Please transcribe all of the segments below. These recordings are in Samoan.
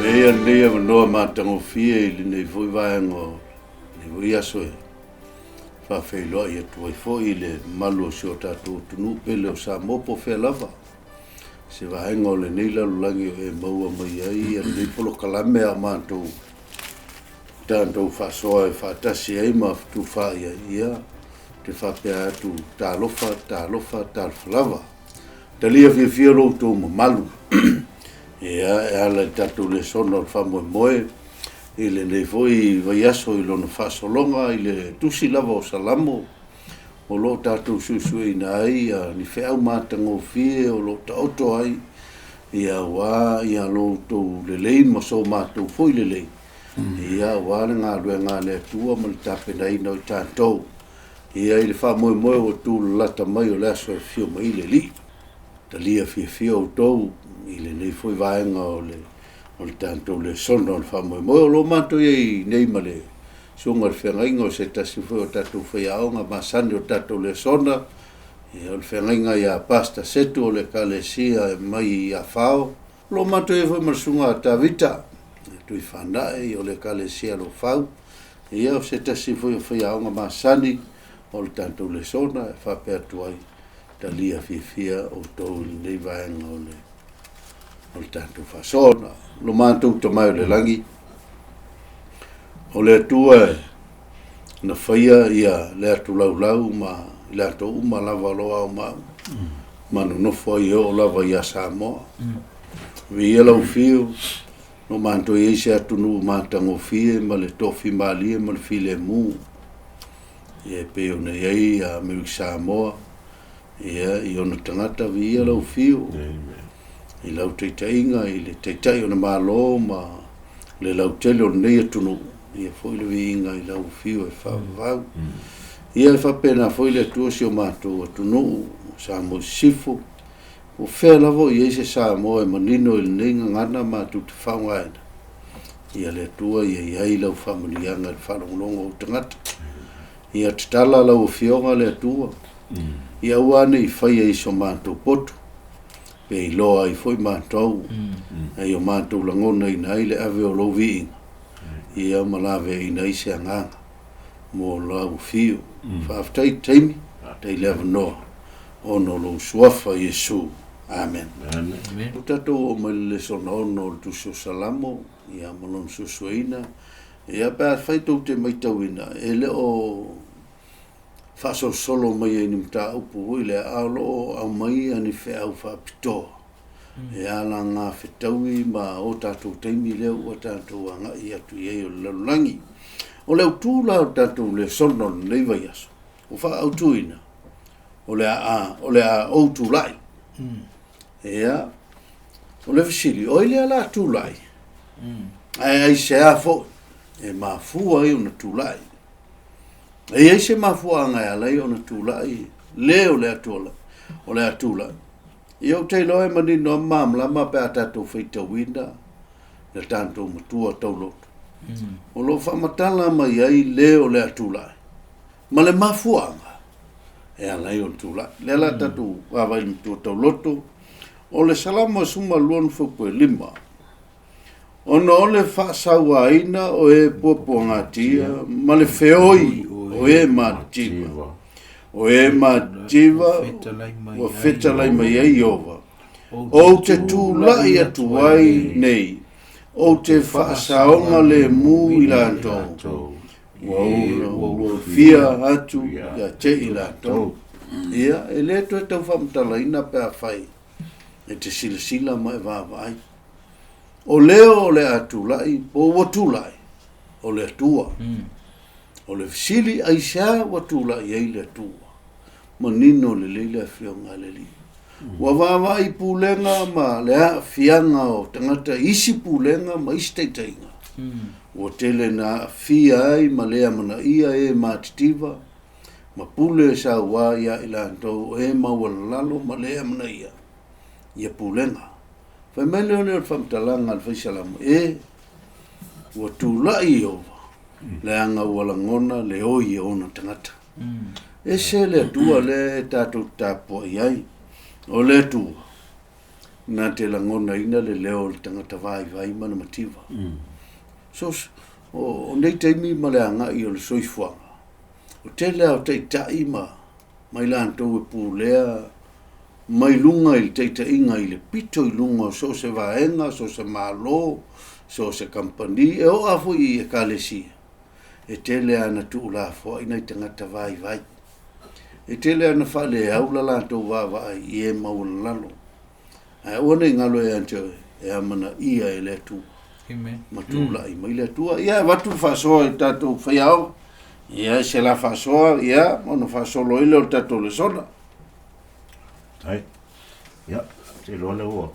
Avea lenei avanoa matagofie i lenei foi vaega o lenei foi aso e faafeiloai atu ai foi i le mamalu o si o tatou atunuu pele o Samoa po o fea lava se vaega o lenei lalolagi o e maua mai ai ia lenei polokalame a o matou tatou faasoa e faatasi ai ma fetufaai ai. Ia, ou te faapea atu, talofa, talofa, talofa lava. Talia fiafia lo outou mamalu. Ia, e ala i le tatou lesona o le faamoemoe i lenei foi vaiaso i lona faasologa i le tusi lava o Salamo o lo o tatou suesueina ai ia ni feau matagofie o lo o taoto ai ia aua ia lo outou lelei ma so matou foi lelei ia aua le galuega a le Atua ma le tapenaina o i tatou ia i le faamoemoe ua tulalata mai o le aso e afio mai ai le Alii. Talia fiafia outou i lenei foi vaega o le o le tatou lesona o le faamoemoe. O lo o matou i ai nei ma le Susuga i le Feagaiga o se tasi foi o tatou faiaoga masani o le tatou lesona, ia o le feagaiga ia Pastor Setu o le Ekalesia mai i Afao. O lo o matou i ai foi ma le Susuga a Tavita Tuifaanae o le Ekalesia Lofau, ia o se tasi foi o faiaoga masani o le tatou lesona e faapea atu ai, talia fiafia outou i lenei vaega o le o le tatou faasoa. Lo matou Tama i le lagi, o le Atua e na faia ia le atu laulau ma i latou uma lava o lo o aumau ma nonofo ai e oo lava ia Samoa. Viia lau afio, no matou i ai se atunuu matagofie ma le toafimalie ma le filemu. Ia e pei ona i ai ia Amerika Samoa, ia, i ona tagata, viia lau afio i lau taitaiga i le Taitai o le Malo ma le lautele o lenei atunuu, ia foi le viiga i lau afio e faavavau. Ia e faapena foi le Atua si o matou atunuu, Samoa i Sisifo, po o fea lava o i ai se Samoa e manino i lenei gagana matou te faaaogaina, ia le Atua ia i ai lau faamanuiaga i le faalogologo o ou tagata. Ia tatala lau Afioga le Atua, ia aua ne i faia i so matou poto, pe iloa ai foi matou, a ia matou lagonaina ai le ave o lou viiga, ia ma laveaiina ai se agaga mo lau afio. Faafetai i le taimi, faafetai i le avanoa, ona o lou Suafa Iesu. Amen. Amen. Ua tatou oo mai i le lesona 6 o le Tusi o Salamo, ia ma lona suesueina. Ia pe afai tou te matauina, e le o faasolosolo mai ai ni mataupu foi lea, a o lo o aumai ni feau faapitoa e ala ngā fetaui ma o tatou taimi lea ua tatou agai atu i ai o le lalolagi. O le autu la o le tatou lesona o lenei vaiaso, ua faaautuina, o le a, o le a ou tulai. Ia, o le fesili, o ai lea la tulai? Ae aisea foi e mafua ai ona tulai? E i ai se mafuaaga e ala ai ona tulai le o le Atua o le a tulai? Ia ou te iloa e manino lava ma malamalama pe a tatou faitauina le tatou matua tauloto. O lo o faamatala mai ai le o le a tulai ma le mafuaaga e ala ai ona tulai. O lea la tatou vaavaai i le matua tauloto, o le Salamo 12 fuaiupu e 5, Ona o le faasauaina o e puapuagatia ma le feoi o e matitiva, o e matitiva ua fetalai mai ai Ieova, ou te tulai atu ai nei, ou te faasaogalemu i latou, ua ulufia atu ia te i latou. Ia, e le toe tau faamatalaina pe afai e te silasila ma e vaavaai. O leo o le a tulai po ua tulai, o le Atua. O le fesili, aisea ua tulai ai le Atua? Manino lelei le Afioga a le Alii. Ua vaavaai i pulega ma le aafiaga o tagata i isi pulega ma isi taitaiga. Ua tele na aafia ai ma le amanaia e matitiva ma pule saua ia i latou o e maualalalo ma le amanaia ia pulega. Fai mai lea o le faamatalaga a le Fai Salamo, E, ua tulai Ieova, leaga ua lagona le oi o ona tagata. Ese le Atua lea e tatou te tapuai ai. O le Atua, Na te lagonaina le leo o le tagata vaivai ma le mativa. So, o nei taimi ma le agai o le soifuaga, o tele lava o taitai ma ma i latou e pulea mai luga i le taitaiga i le pito i luga o so o se vaega, so o se Malo, so o se kamupani, e oo lava foi i Ekalesia, e tele lava ina tuulafoai nai tagata vaivai. E tele lava ina faaleau la latou vaavaai i e maualalalo. Ae aua ne i galo ia te oe, e amanaia e le Atua. Amen. Ma tulai mai le Atua. Ia, avatu le faasoa i tatou faiaoga. Ia, se la faasoa, ia, ona faasolo ai lea o le tatou lesona. Tai. Ia, te iloa lea ua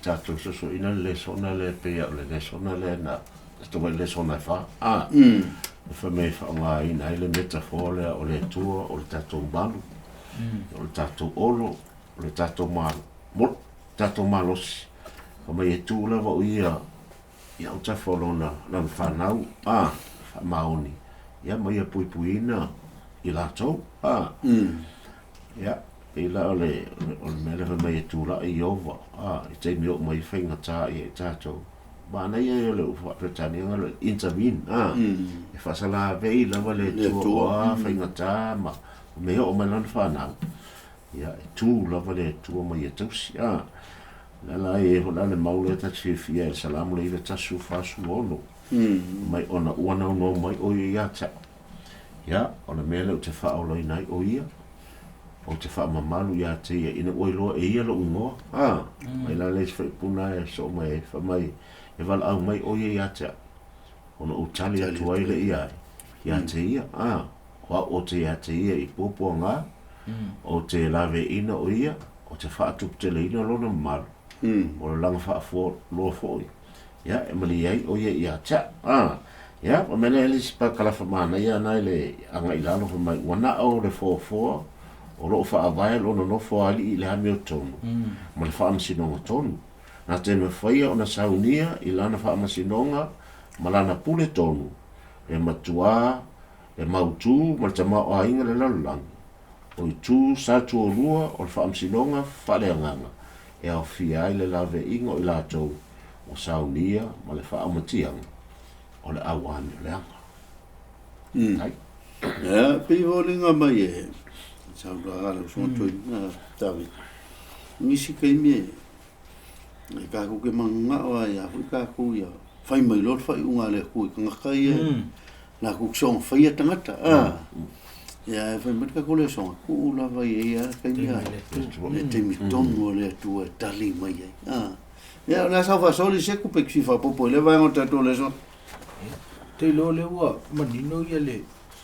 tatou sosoina le lesona lea pei o le lesona lea na tatou vai lesona e fa. Ah. E fai mai e faaaogaina ai le metaphor lea o le Atua, o le tatou malu, o le tatou olo, o le tatou malo, mo, tatou malosi. Fai mai e tu lava o ia i autafa o lona, lana fanau, a, faamaoni, ia ma ia puipuiina i latou, a. Ia, pei la o le, o le mea lea fai mai e tulai Ieova, a, i taimi e oo mai ai faigata ia i tatou. Manaia ia o le upu faa-Peretania o le intervene, a, e faasalavei lava le Atua o a faigata ma mea e oo mai lana fanau. Ia, e tu lava le Atua ma ia tausi. A, o le ala ai e la le mau lea ta te fiafia ai i le Salamo le 91 46. Mai ona ua naunau mai ʻo ia ia te au. Ia, o le mea lea ou te faaolaina ai ʻo ia, ou te faamamalu ia te ia ina ua iloa e ia lou igoa. A, mai la le isi faipuna e soo mai ai, fai mai, e valaau mai ʻo ia ia te au, ona ou tali atu ai lea ia, ia te ia. A, O au o te ia te ia i puapuaga, o te laveina o ia, o te faatuputeleina lona mamalu, o le laga faafoa loa foi, ia, e malie ai o ia ia te au. A, ia, o mea lea le isi parakalafa manaia ana i le agai i lalo fai mai, ua na o le foafoa o lo o faavae lona nofo alii i le amiotonu ma le faamasinoga tonu, na te mafaia ona saunia i lana faamasinoga ma lana pule tonu, e matuā Le mautū ma le tamaoaiga le lalolagi, o itu satuolua o le faamasinoga faaleagaga e aofia ai le laveaiga o i latou ua saunia ma le faaumatiaga o le auamioleaga. Tai. Ia, pei e foliga mai e saunoaga a lau usoga Toeaina David, nisi taimi e E kākou ke mananao a ia foi kākou ia fai mai loa le faaiuga a le Atua i tagata ia latou te soona faia tagata a ia e fai mai le tatou lesona tuu lava ia ia le taimi a le taimi tonu a le Atua e tali mai ai a ia o le a sau faasoa Liseku pe fia faaopoopo i lea vaega o le tatou lesona. Te iloa lea ua manino ia le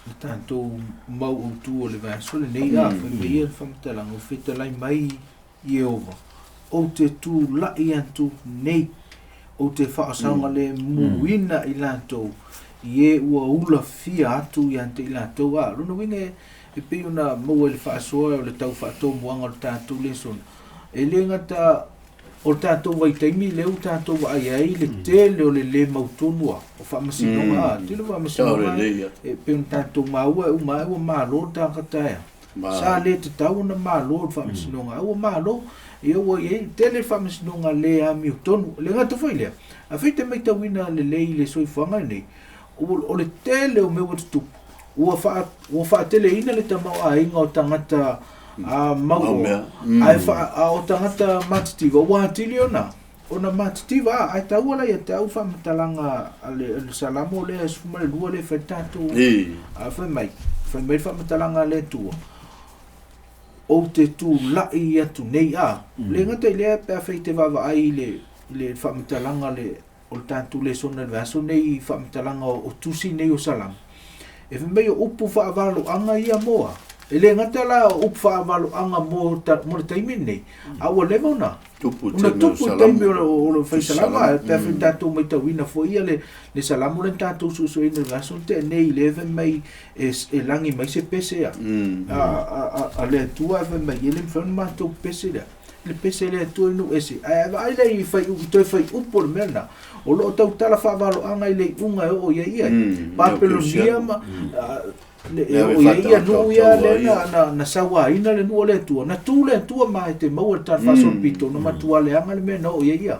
le tatou mau autu o le vaiaso lenei a fai mai ia le faamatalaga ua fetalai mai Ieova, ou te tulai atu nei, ou te faasaogalemuina i latou i e ua ulafia atu ia te i latou. A, lona uiga e, e pei ona maua i le faasoa o le tau faatomuaga o le tatou lesona, e le gata o le tatou vaitaimi lea ua tatou vaai ai le tele o le le mautonu a o faamasinoga, a, tele o faamasinoga e pei ona tatou maua e uma ae ua malo le tagata e a. Sa le tatau ona malo le faamasinoga, a ua malo, ia ua i ai tele le faamasinoga le amiotonu. E le gata foi i lea, afai e te matauina lelei le soifuaga lenei, o le tele o mea ua tutupu, ua faa, ua faateleina le tamaoaiga o tagata mauoa, ae faa, a o tagata matitiva, ua atili ona, ona matitiva. Ae taua la ia te au faamatalaga a le, le Salamo lea 12 lea e fai tatou. A fai mai, fai mai le faamatalaga a le Atua, ou te tulai atu nei a. Le gata i lea pe afai e te vaavaai i le, i le faamatalaga le, o le tatou lesona i le vaiaso nei i faamatalaga o, o tusi nei o Salamo, E fai mai o upu faavaloaga ia mo a? E le gata la o upu faavaloaga mo, ta, mo le taimi lenei, a ua leva ona Tupu ona tupu i taimi o le, o le fai salama, pe afai tatou matauina foi ia le, le salamo lea na tatou suesueina i le vaiaso na tea nei, lea fai mai e, e lagi mai se pese a, a, a, a, a le Atua, ae fai mai e le mafai ona matou pese lea. Le pese le Atua i nuu ese. Ae vaai lea i fai, i toe fai upu o le mea lena, o lo o tautala faavaloaga i le iuga e oo i ai ia. Papelonia ma, Le e oo i ai ia nuu ia lea na, na, na sauaina le nuu o le Atua. Na tu le Atua ma e te maua le tala faasolopito na matua leaga le mea na oo i ai ia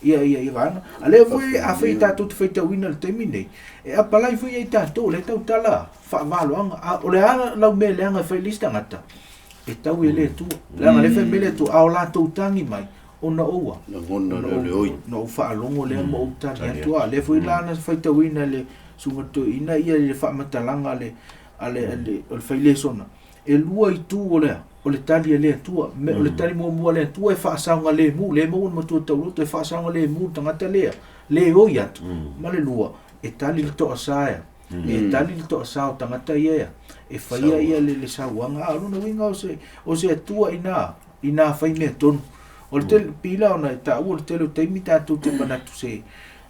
ia ia ia vaega. A lea foi afai tatou te faitauina i le taimi nei, e apalai foi ia i tatou lea e tautala faavaloaga. A o le a lau mea leaga e fai i le isi tagata, e tau i le Atua. Leaga lea e fai mai le Atua, a o latou tagi mai, ona ou a? Lagona lea o le oi. Ona ou faalogo lea ma ou tali atu. A lea foi la na faitauina e le Susuga Toeaina ia le faamatalaga a le, a le, a le, o le failesona, e lua itu o le a? O le tali a le Atua. Me, o le tali muamua a le Atua e faasaogalemu, lea e maua le matua tauloto e faasaogalemu le tagata lea, le oi atu. Ma le lua, e tali le toasa ea. E tali le toasa o tagata ia ea, e faia ia le, le sauaga. A o lona uiga o se, o se Atua ina, ina fai mea tonu. O le tele, pila ona e taua le tele o taimi tatou te manatu se,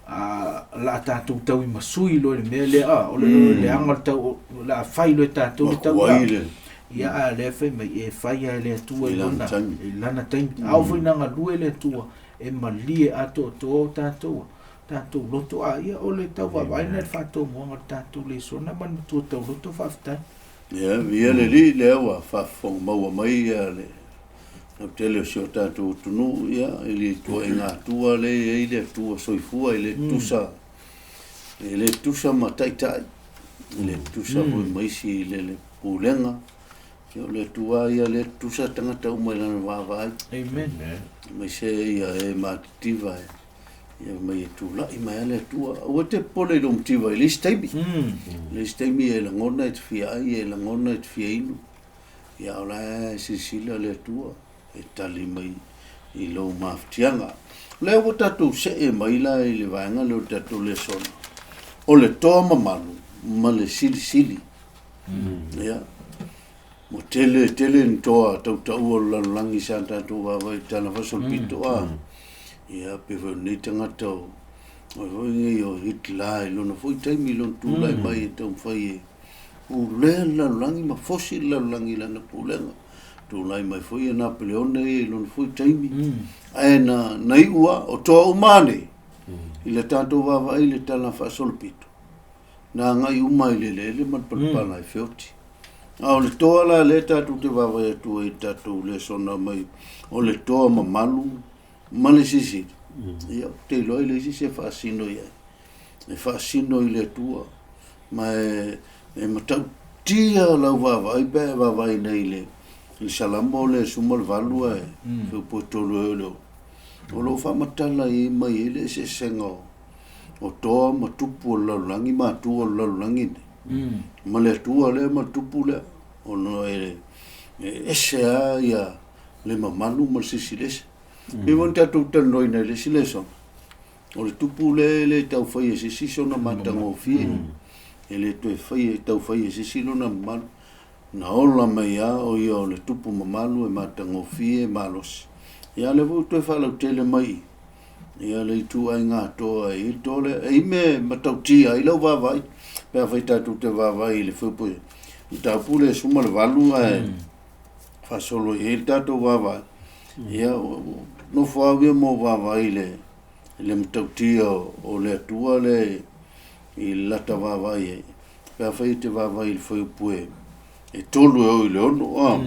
a la tatou tau i masui loa i le mea lea, a o le leaga o le tau, o le a fai loa e tatou le tau la. Ia, a o lea e fai mai, e fai lava e le Atua i lona, i lana taimi. A oo foi ina galue le Atua, e malie atoatoa o tatou, tatou loto. A ia, o le tau vaavaai lena i le faatomuaga o le tatou lesona ma le matua tauloto, faafetai. Ia, viia le Alii, lea ua faafofoga maua mai ia le lautele o si o tatou atunuu, ia, i le ituaiga Atua lea e i ai le Atua soifua, e le tutusa, e le tutusa ma taitai, e le tutusa foi ma isi i le pulega. Ia, o le Atua lava ia lea e tutusa tagata uma i lana vaavaai. Amen. Aemaise ia e matitiva e Ia mai e tulai mai lava le Atua. Aua e te popole i lou mativa i le isi taimi. I le isi taimi e lagona e te fia ai, e lagona e te fia inu. Ia a o la e silasila le Atua e tali mai i lou mafatiaga. O lea ua tatou see mai la i le vaega lea o le tatou lesona, o le toa mamalu ma le silisili. Ia, ua tele tele ni toa tautaua o le lalolagi sa tatou vaavaai i le Tala Faasolopito a. Ia, pei foi o lenei tagata o o foi nei o Hitler i lona foi taimi i lona tulai mai e taumafai e pulea le lalolagi ma fosi le lalolagi i lana pulega. Tulai mai foi ia Napeleone ia i lona foi taimi. Ae na, na iu lava, o toa uma lava nei, i le tatou vaavaai i le Tala Faasolopito, na agai uma i le eleele ma le palapala e feoti. A o le toa la lea tatou te vaavaai atu ai i le tatou lesona mai o le toa mamalu ma le sisili, ia ou te iloa e leai se isi e faasino i ai. E faasino i le Atua ma e, e matautia lau vaavaai pe a e vaavaai nei i le, i le Salamo lea e 18 ae feupu e tolu ai o le O lo o faamatala i mai ai le eseesega o o toa ma tupu o le lalolagi ma atua o le lalolagi nei. Ma le Atua lea ma le tupu lea, ona e ese lava ia le mamalu ma le silisili ese. Pei foi ona tatou talanoaina i le isi lesona, o le tupu lea e le tau faia e se isi sona matagofie, e le toe faia, tau faia e se isi lona mamalu. Na ola mai lava o ia o le tupu mamalu e matagofie e malosi. Ia a o lea foi ua toe faalautele mai i Ia le ituaiga toa e i ai le toa lea. E i ai mea e matautia ai lau vaavaai pe afai tatou te vaavaai i le feupu mataupu lea e 18 ae faasolo i ai le tatou vaavaai. Ia nofo au ia ma ou vaavaai i le le matautia o le Atua lea i le lata vaavaai ai. Pe afai e te vaavaai i le fuaiupu e e tolu e oo i le ono, a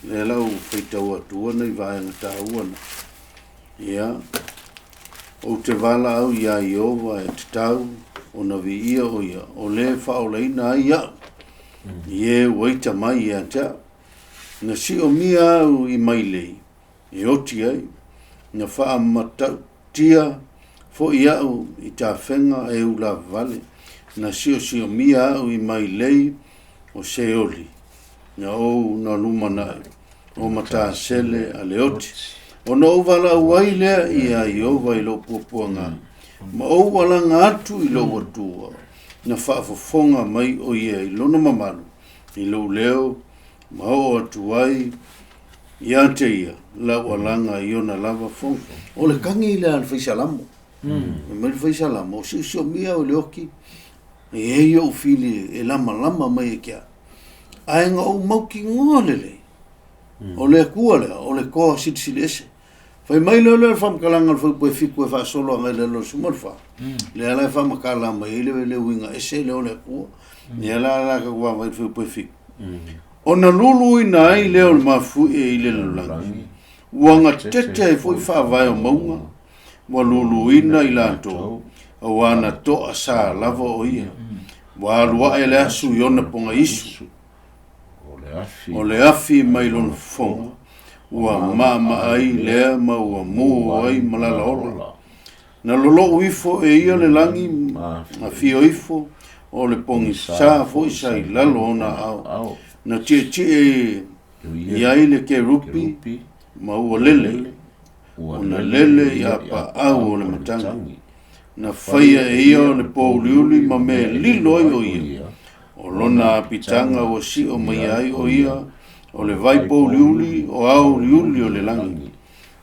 lea la ua faitau atu nai vaega taua na. Ia, ou te valaau iā Ieova e tatau ona viia ʻo ia, o le faaolaina ai iaʻu, i e ua ita mai ia te aʻu. Na siomia au i mailei e oti ai, na faamatautia foʻi aʻu i tafega e ulavavale, na siosiomia aʻu i mailei o Seoli, na ou na lumanai o matasele a le oti. Ona ou valaau ai lea iā Ieova i lou puapuaga, ma ou alaga atu i lou Atua, na faafofoga mai ʻo ia i lona mamalu i lou leo, ma oo atu ai ia te ia lau alaga i ona lava fono. O le kagi lea a le fai Salamo. Fai mai le fai Salamo, o siosiomia au i le oki, e i ai ou fili e lamalama mai e ke au. Ae na ou mautinoa lelei, o le Atua lea, o le toa silisili ese. Fai mai lea o le faamatalaga o le fuaiupu e fitu e faasolo agai i lalo o le 14. Lea la e faamatala mai ai le uiga ese lea o le Atua. Lea la la tatou vaavaai i le fuaiupu e fitu. Ona luluina ai lea o le mafuie i le lalolagi, ua gatete ai foi faavae o mauga, ua luluina i latou, auā na toasā lava o ia. Ua alu ae le asu i ona pogaisu. O le afi mai lona fofoga, ua maamaai lea ma ua mu ai malala ola. Na lolou ifo e ia le lagi ma afio ifo, o le pogisa foi sa i lalo o ona aao. Na tietie i ai le kerupi ma ua lele, ona lele i apaau o le matagi. Na faia e ia o le pōuliuli ma mea e lilo ai o ia. O lona apitaga ua sio mai ai o ia o le vai pōuliuli o aoaliuli o le lagi.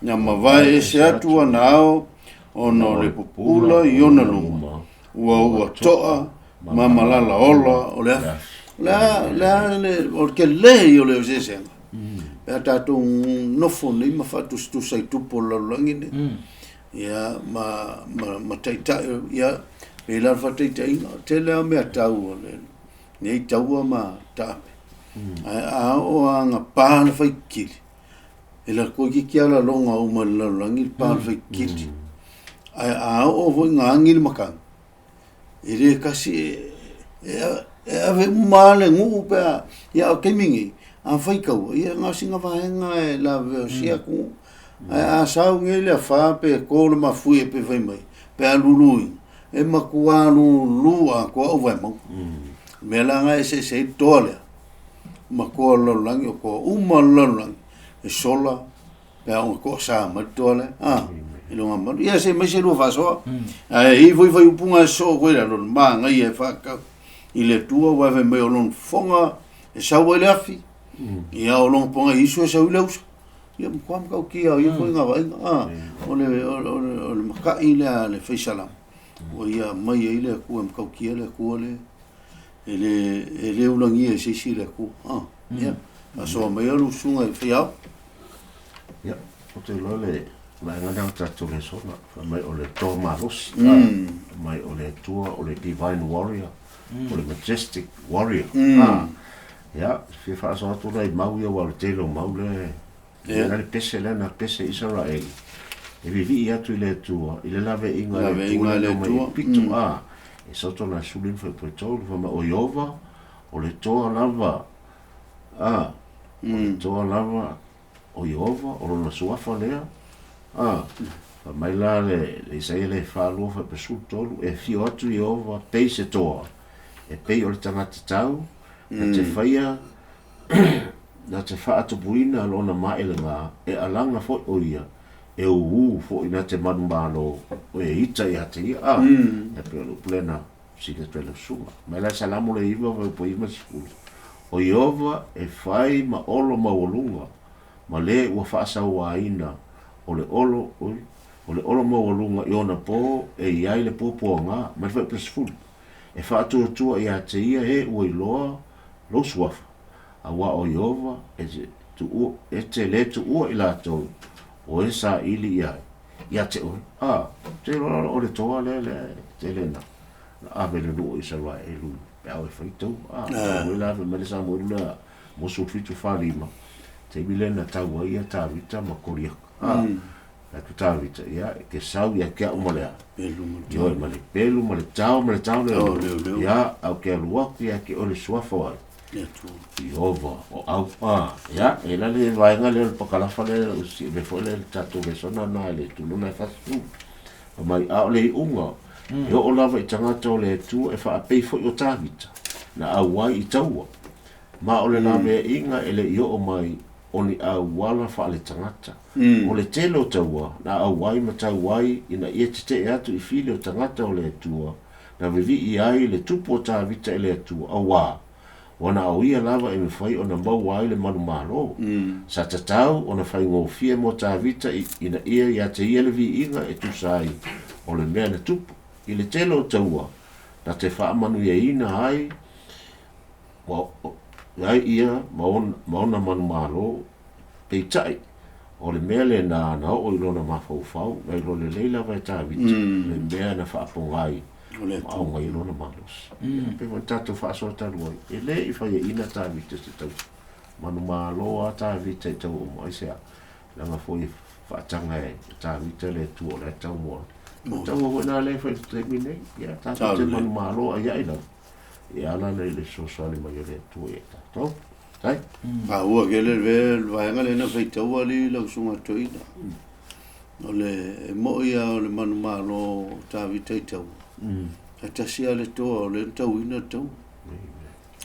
Na mavae ese atu ana ao ona o le pupula i ona luma, ua ua toa ma malala ola o le afi. O le a, le a le, o le tele ia o le eseesega. Pe a tatou nofo nei ma faatusatusa i tupu o le lalolagi nei. Ia, ma, ma, ma taitai, ia, pei la le faataitaiga, o tele lava mea tau o le, nei taua ma taape. Ae a oo lava ina pa le faikili, e la toeitiiti lava laloga uma e le lalolagi le pa o le faikili. Ae a oo foi ina agi le matagi, e le tasi e, e, e ave uma lava le nuu pe a, ia a o le taimi nei, a fai taua, ia na o sina vaega e lavevea o si atunuu. Ae a sau nei le afa pe to le mafuie pe fai mai, pe a luluina, e matua lulu atoa au vaemauga. O le mea la lena e eseese ai le toa lea ma toa o le lalolagi, o toa uma o le lalolagi e sola pe a ona toasa mai le toa lea, a, i lona malu. Ia se i aumai se lua faasoa. Ae i ai foi fuaiupuga e sosoo atu ai i lalo, o le manaia e faatatau i le Atua aua fai mai o lona fofoga e sau ai le afi, ia o lona pogaiisu e sau ai le usa. Ia matua matautia o ia foi vaaiga, a, o le, o le, o le, o le matai lea a le fai salamo, ua ia aumai ai le Atua e matautia le Atua lea. E le, e le ulagia e se isi le Atua. A, ia, faasoa mai le usuga i faiao. Ia, ou te iloa le vaega lea o tatou lesona, fai mai o le toa malosi, fai mai o le Atua o le divine warrior, o le majestic warrior. Ia, fia faasoa atu nai mau ia aua o le tele o mau lea e la le pese lea na pese Isaraeli e vivii atu i le Atua i le laveaiga a le Atua lea na omai Epito a e soto na suli ma faipoetolu fai mai o Ieova o le toa lava a o le toa lava o Ieova o lona suafa lea a fai mai la le Isaia le 42 faipoe 13 e afio atu Ieova pei se toa e pei o le tagata tau na te faia na te faatupuina lona maelega, e alaga foi o ia, e ū foi na te manumalo, o e ita ia te ia. A, e pei o le upu lea na sili atu ai lau susuga. Mai la Salamo le 9, fuaiupu 90, O Ieova e fai ma olo maualuga, ma le ua faasauaina o le olo, oi, o le olo maualuga i ona pō e i ai le puapuaga, mai le fuaiupu 10, e faatuatua ia te ia e ua iloa lou suafa, auā o Ieova e te tuua, e te le tuua i latou o e saili i ai, ia te oe. A, te iloa o le toa lea lea e tele na, na ave le nuu o Isaraelu pe a e fai taua. A, tau ai la ave mai le Samuelu lea mo 17 45, taimi lea na tau ai ia Tavita ma Koliaka. A, Atu Tavita, ia, e ke sau ia ke au ma le a. Pelu ma le tao. Ioe, ma le pelu ma le tao ma le tao leo. Leo, leo. Ia, au ke alu aku ia ke ole suafa o ai. Le Atua. Ieova, o au, a, ia, e la le vaega lea o le pakalafa lea, o si eve foi lea le tatou lesona na le tulona e fasitu. Fai mai, a o le iuga, e oo lava i tagata o le Atua e faapei foi o Tavita, na auai i taua. Ma o le laveaiga e le i oo mai o ni auala faaletagata. O le tele o taua na auai ma tau ai ina ia tetee atu i fili o tagata o le Atua, na vivii ai le tupu o Tavita i le Atua, auā, ua na o ia lava e mafai ona maua ai le manumalo. Sa tatau ona faigofie mo Tavita ina ia ia te ia le viiga e tusa ai o le mea na tupu. I le tele o taua, na te faamanuiaina ai Ua ai ia ma ona manumalo, peitai, O le mea lena na oo i lona mafaufau, na iloa lelei lava e Tavita le mea na faapoga ai ma auga ai lona malosi. Ia, pei foi ona tatou faasoa talu ai, e le i faiaina Tavita i se tau manumalo lava Tavita i tau uma. Aisea? Leaga foi e faataga e Tavita le Atua o la e tau mo ai. O le taua foi lena lea e fai i le taimi nei, ia tatou te manumalo aiai lava e ala i le fesoasoani mai o le Atua ia i tatou. Tai. Maua ke le le vaega lea na faitaua alii lau susuga toeaina. O le e moi lava o le manumalo o Tavita i taua, ae tasi lava le toa o lea na tauina le taua.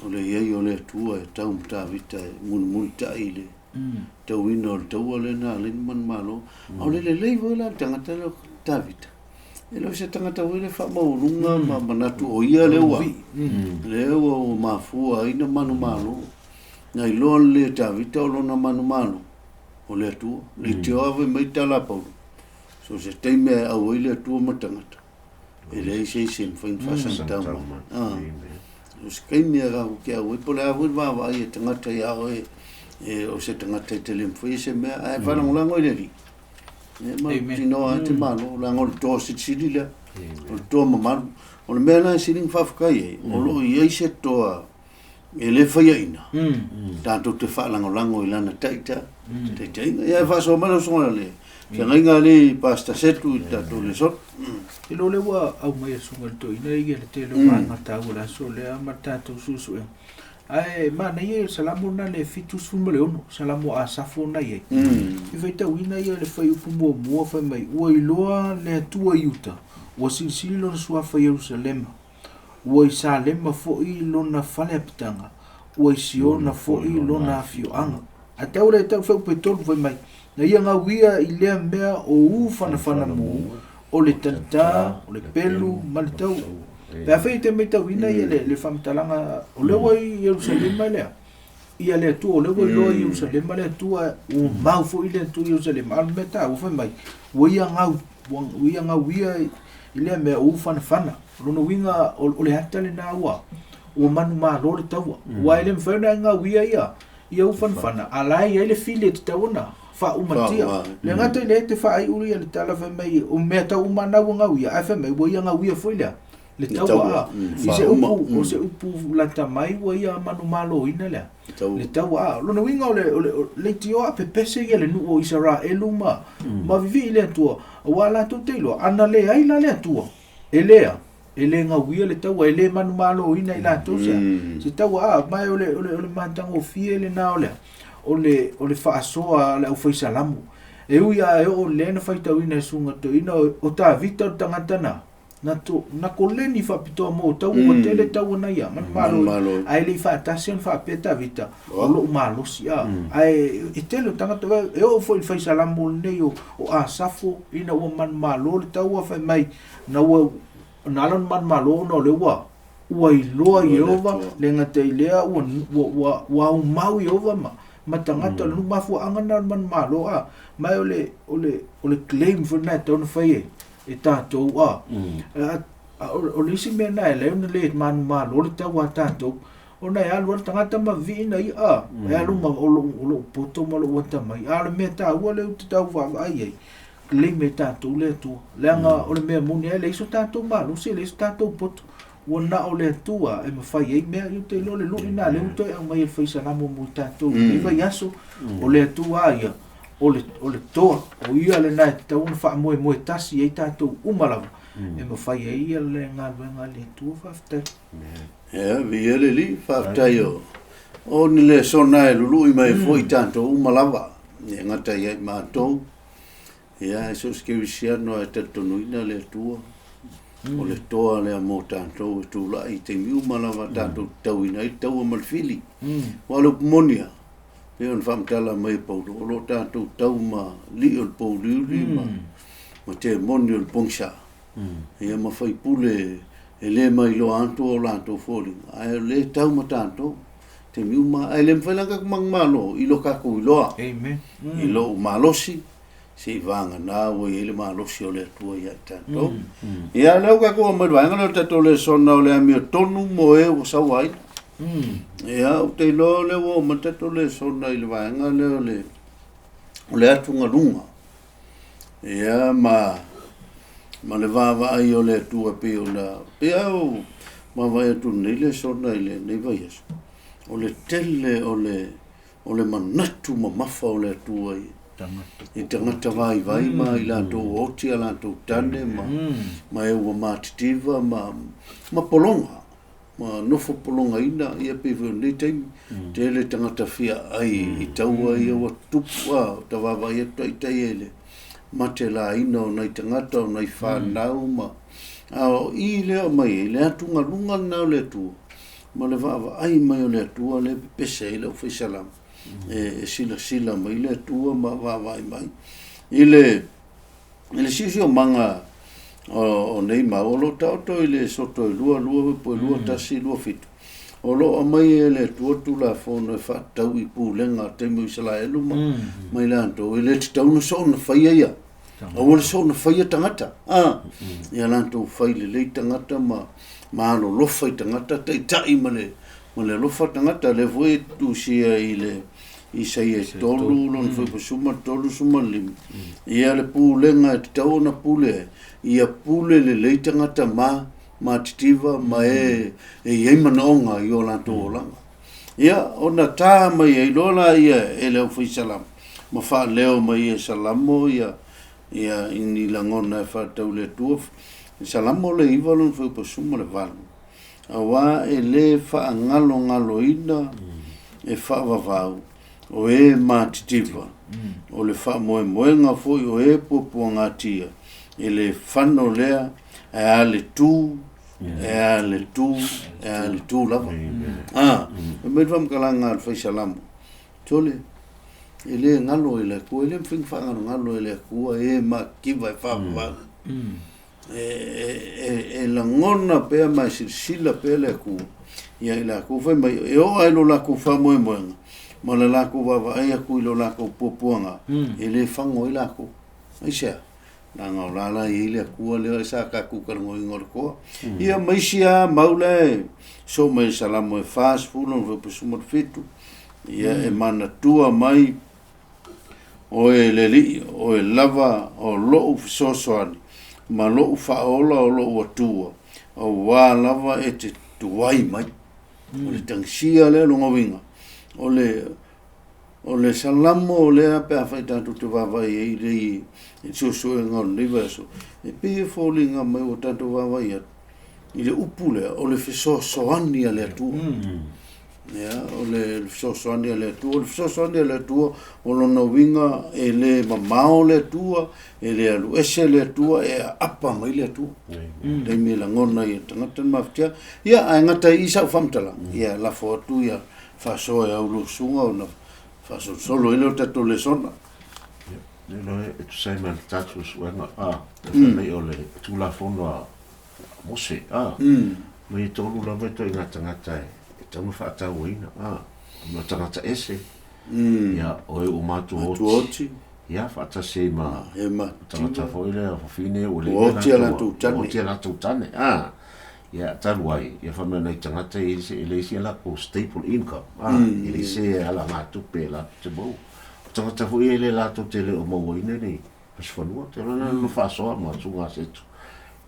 O le i ai o le Atua e tau ma Tavita e mulimulitai i le tauina o le taua lea na ala ai ona manumalo. A o le lelei foi la o le tagata lea o Tavita, E le o se tagata foi lea faamaualuga ma manatu o ia lea ua lea ua ua mafua ai na manumalo. Na iloa lelei e Tavita o lona manumalo o le Atua. Leitioa lava fai mai tala a Paulo, so o se taimi lava e au ai le Atua ma tagata, e leai se isi e mafai ona faasagatau mai. O se taimi lava tatou te au ai, po o le a foi le vaavaai a tagata ia oe, o se tagata e te le mafai se mea, ae faalagolago i le Alii. E mautinoa lava e te malo, leaga o le toa silisili lea, o le toa mamalu. O le mea la e sili ona faafetai ai, o lo o i ai se toa e le faiaina, tatou te faalagolago i lana taitaiga. Ia e faasoa mai lau susuga i le feagaiga a alii Pastor Setu i le tatou lesona. E iloa o lea ua aumai e le susuga i le toeaina ia le tele o vaega taua o le aso lea ma le tatou suesuega. Ae manaia ia le Salamo lena le 76, Salamo a Asafo na i ai. E faitauina ia le fuaiupu muamua fai mai, Ua iloa le Atua i uta, ua silisili lona suafa i Ierusalema, ua i Salema foi lona faleapitaga, ua i Siona foi lona afioaga. Ae tau lea tau fuaiupu e tolu fai mai, Na ia gauia i lea mea o u fanafana mu, o le talitā, o le pelu ma le tau. Pe afai e te matauina ia le faamatalaga, o lea ua i Ierusalema lea, ia le Atua, o lea ua iloa i Ierusalema le Atua, ua mau foi le Atua i Ierusalema, a o le mea taua fai mai, ua ia gau, ua ia gauia i lea mea o u fanafana. O lona uiga, o le ata lena ua, ua manumalo le taua. Aua e le mafai ona e gauia ia, ia ufanafana, a la e i ai le fili e tatau ona faaumatia. Le gata i lea e te faaiu ia le tala fai mai o mea tau uma na ua gauia, ae fai mai ua ia gauia foi lea le taua a. I se upu, o se upu lata mai ua ia manumaloina lea le taua a. O lona uiga o le, o le, leitioa a pepese ia le nuu o Isaraelu ma, ma vivii le Atua, aua latou te iloa, ana leai la le Atua, e lea, e le gauia le taua, e le manumaloina i latou se, se taua. A, ma o le, o le, o le matagofie lena o le, o le, o le faasoa a le aufaisalamo. E ui lava e oo lea na faitauina e Susuga Toeaina, o, o Tavita o le tagata na, na, to, na koleni faapitoa mo taua, ua tele taua na ia, manumalo, Manumalo. ae le i faatasi ona faapea Tavita, o lou malosi, a. Ae e tele o tagata, e oo foi i le faisalamo lenei o, o Asafo, ina ua manumalo le taua, fai mai, Na ua na ala ona manumalo ona o lea ua ua iloa Ieova, le gata i lea ua ua ua ua aumau Ieova ma ma tagata o le nuu mafuaaga lena o le manumalo a. Ma o le o le o le claim foi lena e tatau ona fai e e tatou a. A o le isi mea lena e ala ai ona le manumalo le tau a tatou, ona e alu lava le tagata ma viina ia a, e alu ma o lou o lou poto ma lou atamai. A o le mea taua lea ou te tau vaavaai i ai, claim e tatou le Atua. Leaga o le mea moni lava e leai so tatou malosi, e leai so tatou poto. Ua na o le Atua e mafai ai mea. Ou te iloa o le lui lena lea ua toe aumai e le faisalamo mo i tatou i lenei vaiaso. O le Atua lava ia, o le, o le toa, o ia lena e tatau ona faamoemoe tasi i ai tatou uma lava, e mafai ai le galuega a le Atua. Faafetai. Ia, viia le Alii, faafetai o, o ni lesona e lului mai ai foi i tatou uma lava, e gata ia i matou, Ia, e so o se kerisiano lava e talitonuina le Atua, o le toa lea mo tatou e tulai i taimi uma lava tatou te tauina ai le taua ma le fili. Aua o le upu moni lava, pei ona faamatala mai e Paulo, o lo o tatou tau ma lii o le pouliuli ma, ma temoni o le pogisa, ia ma faipule e le mailoa atu o latou foliga, ae o lea e tau ma tatou. Taimi uma, ae le mafai la ona tatou manumalo i lo tatou iloa, Amen. i lou malosi, se i vagana ua i ai le malosi o le Atua ia i tatou. Ia, lea ua tatou oo mai i le vaega lea o le tatou lesona o le amiotonu mo e ua sauaina. Ia, ou te iloa o lea ua oo mai le tatou lesona i le vaega lea o le O le atugaluga, ia, ma, ma le vaavaai o le Atua pei ona, pei lava o vaavaai atu i lenei lesona i lenei vaiaso, o le tele o le, o le manatu mamafa o le Atua i, i tagata vaivai ma i latou ua oti a latou tane ma, ma e ua matitiva ma, ma pologa. Ma nofo pologaina, ia pei foi o lenei taimi, tele tagata fia ai i taua ia ua tutupu, a, ta vaavaai atu taitai ai i le matelaina o nai tagata, o nai fanau ma, a o i lea o mai ai le atugaluga lena o le Atua, ma le vaavaai mai o le Atua lea e pepese ai le aufaisalamo, e silasila mai le Atua ma vaavaai mai i le I le siosiomaga o nei mau, o lo o taoto i le soto e 2, 2, po 2, 1, 2, 7, o lo o aumai e le Atua Tulafono e faatatau i pulega a taimi o Isaraelu ma, ma i latou, e le tatau ona soona faia ia. Aua le soona faia tagata, a, ia latou fai lelei tagata ma, ma alolofa i tagata, taitai ma le, ma le alofa tagata. Lea foi e tusia i le Isaia 3, lona fuaipasuma 35, ia le pulega e tatau ona pule ai, ia pule lelei tagata ma matitiva ma e e i ai manaoga i o latou olaga. Ia, ona ta mai ai loa laia e le aufaisalamo, ma faaleo mai e Salamo ia ia i ni lagona e faatatau i le Atua, Salamo le 9 lona fuaipasuma le 8. Auā e lē faagalogaloina e faavavau o e matitiva, o le faamoemoega foi o e puapuagatia, e lē fano lea, ae a le tu, ae a le tu, ae a le tu lava. A, fai mai le faamatalaga a le Fai Salamo, Sole, e lē galo e le Atua, e lē mafai ona faagalogalo e le Atua e matitiva e faavavau. E lagona pea ma e silasila pea le Atua ia i latou, fai mai, e oo lava i lo latou faamoemoega ma le latou vaavaai atu i lo latou puapuaga, e le fago ai latou. Aisea? Leaga o la la e i ai le Atua lea sa tatou talanoaina o le toa. Ia ma isi lava mau la e soo mai i le Salamo e 47, ia e manatua mai Oe le Alii, Oe lava o loʻu fesoasoani ma loʻu faaola o loʻu Atua, auā lava e te tuai mai. O le tagisia lea lona uiga, o le, o le salamo lea pe afai tatou te vaavaai ai i le i suesuega o lenei vaiaso, e pei e foliga mai ua tatou vaavaai atu i le upu lea, o le fesoasoani a le Atua. Ia, o le fesoasoani a le Atua. O le fesoasoani a le Atua, o lona uiga e le mamao le Atua, e le alu ese le Atua, e aapa mai le Atua. Mm. Taimi e lagona ai e le tagata le mafatia. Ia, ae gata i i sau faamatalaga, ia lafo atu ia faasoa e au susuga ona faasolosolo ai lea o tatou lesona. Ia, le e tusa ai ma le tatou suega, a, e fai mai o le Tulafono a Mose, a, mai e tolu lava ituaiga tagata e tatau ona faatauaina, a, ma tagata ese, ia, o e ua matuaoti, ia, faatasi ai ma tagata foi lea, fafine ua le oti a latou tane, oti a latou tane, a, ia, talu ai, ia, fai mai nai tagata e leai se latou staple income, a, e leai se alagatupe latou te maua. O tagata foi ia e le latou te le o mauaina ni Aso Fanua, te iloa lena na faasoa ma Suga Setu.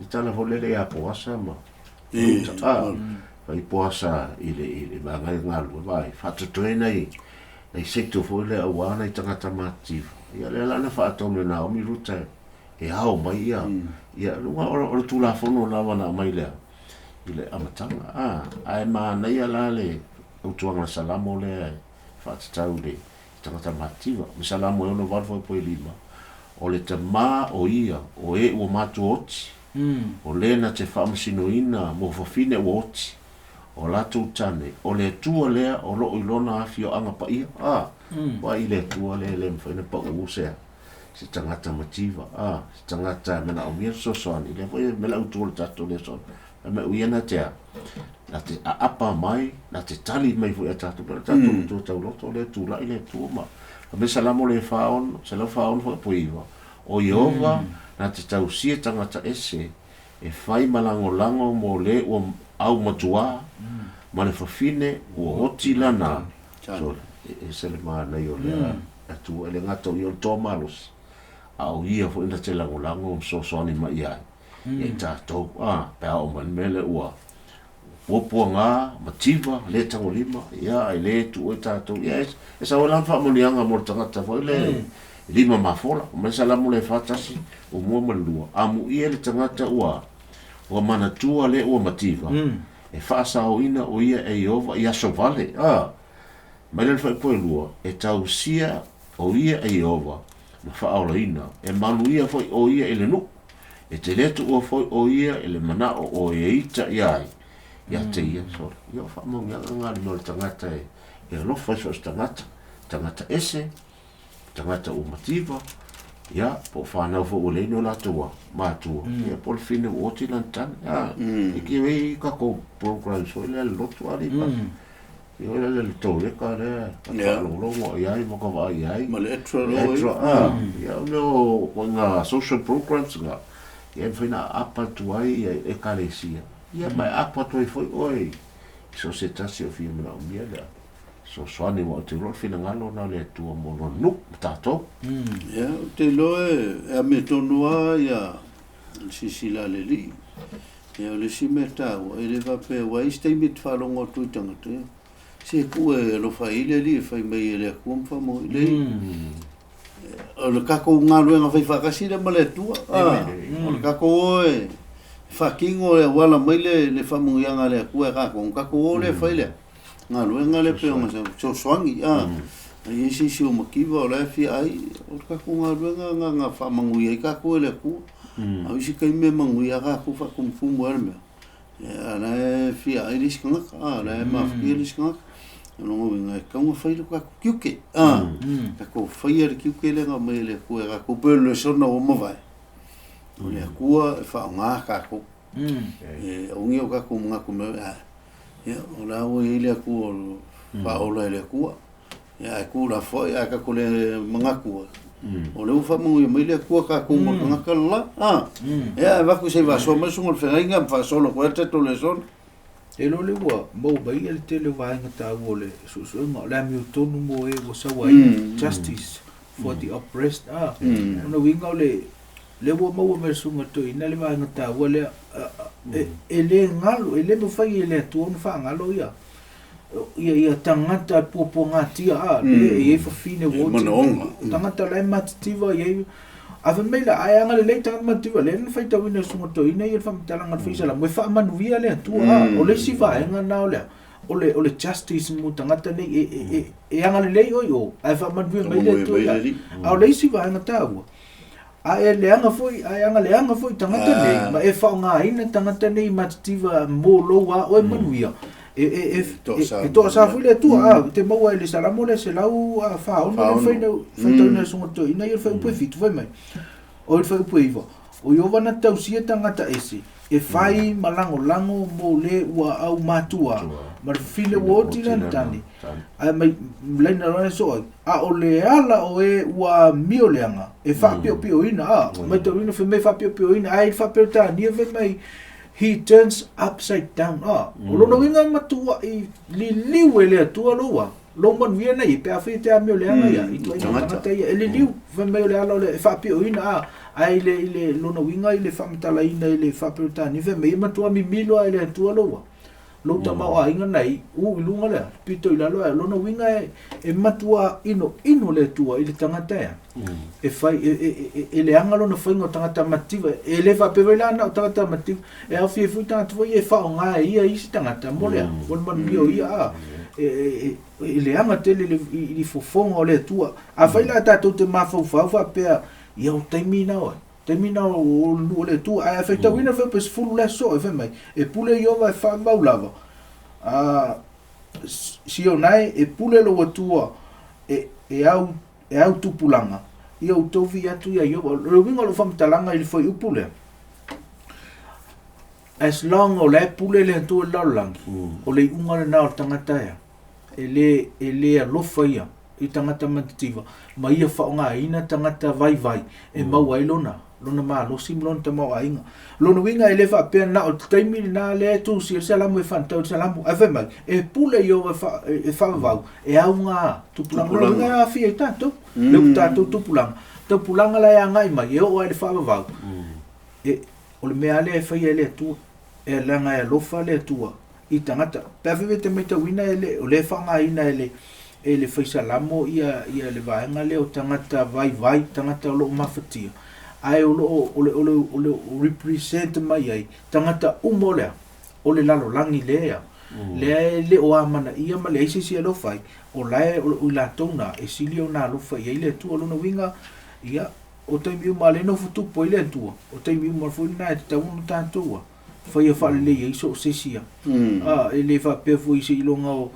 I tala foi lele ia Poasa ma Ruta, fai Poasa i le i le vaega e galulue vaai, faatotoe nai nai setu foi lea aua nai tagata matitiva. Ia lea la na faatonu e Naomi Ruta e ao mai ia ia luga o le Tulafono lava na aumai lea i le amataga. Ae manaia la le fautuaga a le Salamo lea e faatatau i le tagata mativa. Ma Salamo e 68 fuaipua e 5, O le tamā o ia, o e ua matua oti, o le na te faamasinoina mo fafine ua oti, o latou tane, o le Atua lea o loo i lona afioaga paia. A, ua i le Atua lea e le mafai ona pauu se se tagata mativa, a, se tagata e manaomia le fesoasoani, lea foi e mea lau tu o le tatou lesona. Fai mai o ia na te a, na te aapa mai, na te tali mai foi ia tatou, pei o le tatou matua tauloto lea e tulai le Atua ma fai mai Salamo le 46, 146 foi po 9, o Ieova na te tausia tagata ese e fai ma lagolago mo le ua au matuā ma le fafine ua oti lana. So, e ese le manaia o lea. Atua, e le gata o ia o le toa malosi, a o ia foi na te lagolago ma fesoasoani mai i ai ia i tatou, a, pe a oo mai le mea lea ua puapuaga, mativa, le tagolima, ia, ae le tuua i tatou. Ia, e sau ai la le faamanuiaga mo le tagata foi lea e lima mafola. Mai le Salamo lea e 41, 1 ma le 2, Amuia le tagata ua ua manatua le ua mativa, e faasaoina o ia e Ieova i aso vale. A, mai le fuaiupu e 2, e tausia o ia e Ieova ma faaolaina, e manuia foi o ia i le nuu, e te le tuua foi o ia i le manao o e ita ia ai, ia te ia. So, ia o faamanuiaga ngā le mea o le tagata e, e alofa i so o se tagata, tagata ese, tagata ua mativa, ia, po o whanau foi ua leai ni o latou matua, ia, po o le fine ua oti lana tane. A, e ki ai kakou programs foi lea le lotu a lipa. Ia le le toleka lea, ka whaalogologo i ai, ma ka vaai i ai. Ma le extra loa. Extra, a, ia, o mea o, o ngā social programs ngā, ia e mawhai na apa atu ai ia ekalesia. Ia, ma e apa atu ai foi oe i so se tasi o fia manaomia lea. Fesoasoani aua ou te iloa o le finagalo lena o le Atua mo lona nuu ma tatou. Ia, ou te iloa e amiotonu lava ia le silasila a le Alii. Ia, o le isi mea taua, e le faapea aua e i ai se taimi e te faalogo atu ai i tagata, ia, se tuu e alofa i ai le Alii e fai mai e le Atua ma faamoe. Leai, o le tatou galuega faifaatasi lea ma le Atua. A, o le tatou o e faatino e auala mai le faamanuiaga a le Atua e tatou, ona tatou o lea e fai lea. galuega lea pei ona fesoasoani a i ai se isi o mativa o la e fia ai, o le tatou galuega lena na faamanuia ai tatou e le Atua. A o isi taimi e manuia lava tatou faatumutumu ai le mea, a o la e fia ai le isi tagata, a o la e mafatia le isi tagata. O lona uiga e tatau ona fai lo tatou tiute, a, tatou faia le tiute lea na aumai e le Atua e tatou, pei o le lesona ua mavae, o le Atua e faaaoga tatou. E augia o tatou manatu mea, Ia, o la ua i ai le Atua o faaola e le Atua. Ia, ae tu lafoai, ae tatou le manatu ai. O lea ua faamanuia mai le Atua tatou ma tagata le la. A, ia, ae avatu se i faasoa mai le susuga i le feagaiga ma faasolo atu ai le tatou lesona. E iloa lea ua maua mai le tele o vaega taua o le suesuega, o le amiotonu mo e ua sauaina, justice for the oppressed, a, ona uiga o le Lea ua maua mai e le Susuga Toeaina le vaega taua lea, e le galo, e le mafai e le Atua ona faagalo ia ia ia tagata e puapuagatia a, le e i ai fafine ua oti, tagata la e matitiva i ai, a fai mai la, ae agalelei tagata matitiva, lea na faitauina e le Susuga Toeaina ia le faamatalaga a le Faisalamo, e faamanuia le Atua a, o le isi vaega lena o le a, o le o le justice mo tagata nei e e e agalelei oe i o, ae faamanuia mai le Atua ia, a o le isi vaega taua, A e leaga foi, a e agaleaga foi i tagata nei, ma e faaaogaina tagata nei matitiva mo lou a oe manuia, e, e, e, e, e toasa foi le Atua. A, te maua e le Salamo le 146 le fainau, faitauina e susuga toeaina ia le fuaiupu e 7 fai mai. O le fuaiupu e 9, o Ieova na tausia tagata ese, e fai ma lagolago mo le ua aumatua, ma le fafine ua oti lana tane, ae mai laina loa soo ai, a o le ala o e ua amio leaga, e faapiopioina, a, matauina fai mai faapiopioina, ae i le faa-Peretania fai mai, he turns upside down, a, o lona uiga e matuai liliu e le Atua lou a, lou manuia na ia, pe afai e te amio leaga ia, i ituaiga tagata ia, e liliu, fai mai o le ala o le, e faapioina, a, ae i le, i le lona uiga i le faamatalaina i le faa-Peretania fai mai, e matua mimilo lava e le Atua lou a, lou tamaoaiga nei, u i luga lea, pito i lalo, ae o lona uiga e, e matua inoino le Atua i le tagata ea. E fai, e, e, e, e leaga lona faiga o tagata mativa, e le faapea foi la na o tagata mativa, e aofia ai foi tagata foi e faaaoga e ia isi tagata mo le, mo le manuia o ia, a, e, e, e, e leaga tele le, i, i fofoga o le Atua. Afai la tatou te mafaufau faapea, ia o taimi na oe, Taimi na o le nuu o le Atua, ae a faitauina le fuaiupu e 10 le aso e fai mai, e pule Ieova e faavavau lava, a Sionae e pule lou Atua e, e au, e au tupulaga, ia outou vii atu ia Ieova. O le uiga o lou faamatalaga i le fuaiupu lea, as long o la e pule le Atua i le lalolagi, o le iuga lena o le tagata ea, e le, e le alofa ia i tagata matitiva, ma ia faaaogaina tagata vaivai e maua ai lona, lona malosi ma lona tamaoaiga. O lona uiga e le faapea na o le taimi lena lea e tusia ai le Salamo e faatatau i le Salamo, ae fai mai, e pule Ieova e faavavau, e auga tupulaga. O lona uiga e aafia ai tatou, le upu tatou tupulaga, tupulaga la e agai mai e oo lava i le faavavau, e, o le mea lava lea e faia e le Atua, e leaga e alofa le Atua i tagata. Pe afai e te matauina e le, o lea e faaaogaina e le, e le fai Salamo ia, ia le vaega lea o tagata vaivai, tagata o lo o mafatia, ae o lo o, o le, o le, o le represent mai ai tagata uma o le a? O le lalolagi lea, lea e le o amanaia ma leai se isi e alofa ai, o la e, o i latou na e sili ona alofa i ai le Atua. O lona uiga, ia, o taimi uma lea e nofo tupu ai le Atua, o taimi uma foi lena e tatau ona tatou a, faia faalelei ai so o se isi a. A, e le faapea foi seiloga o,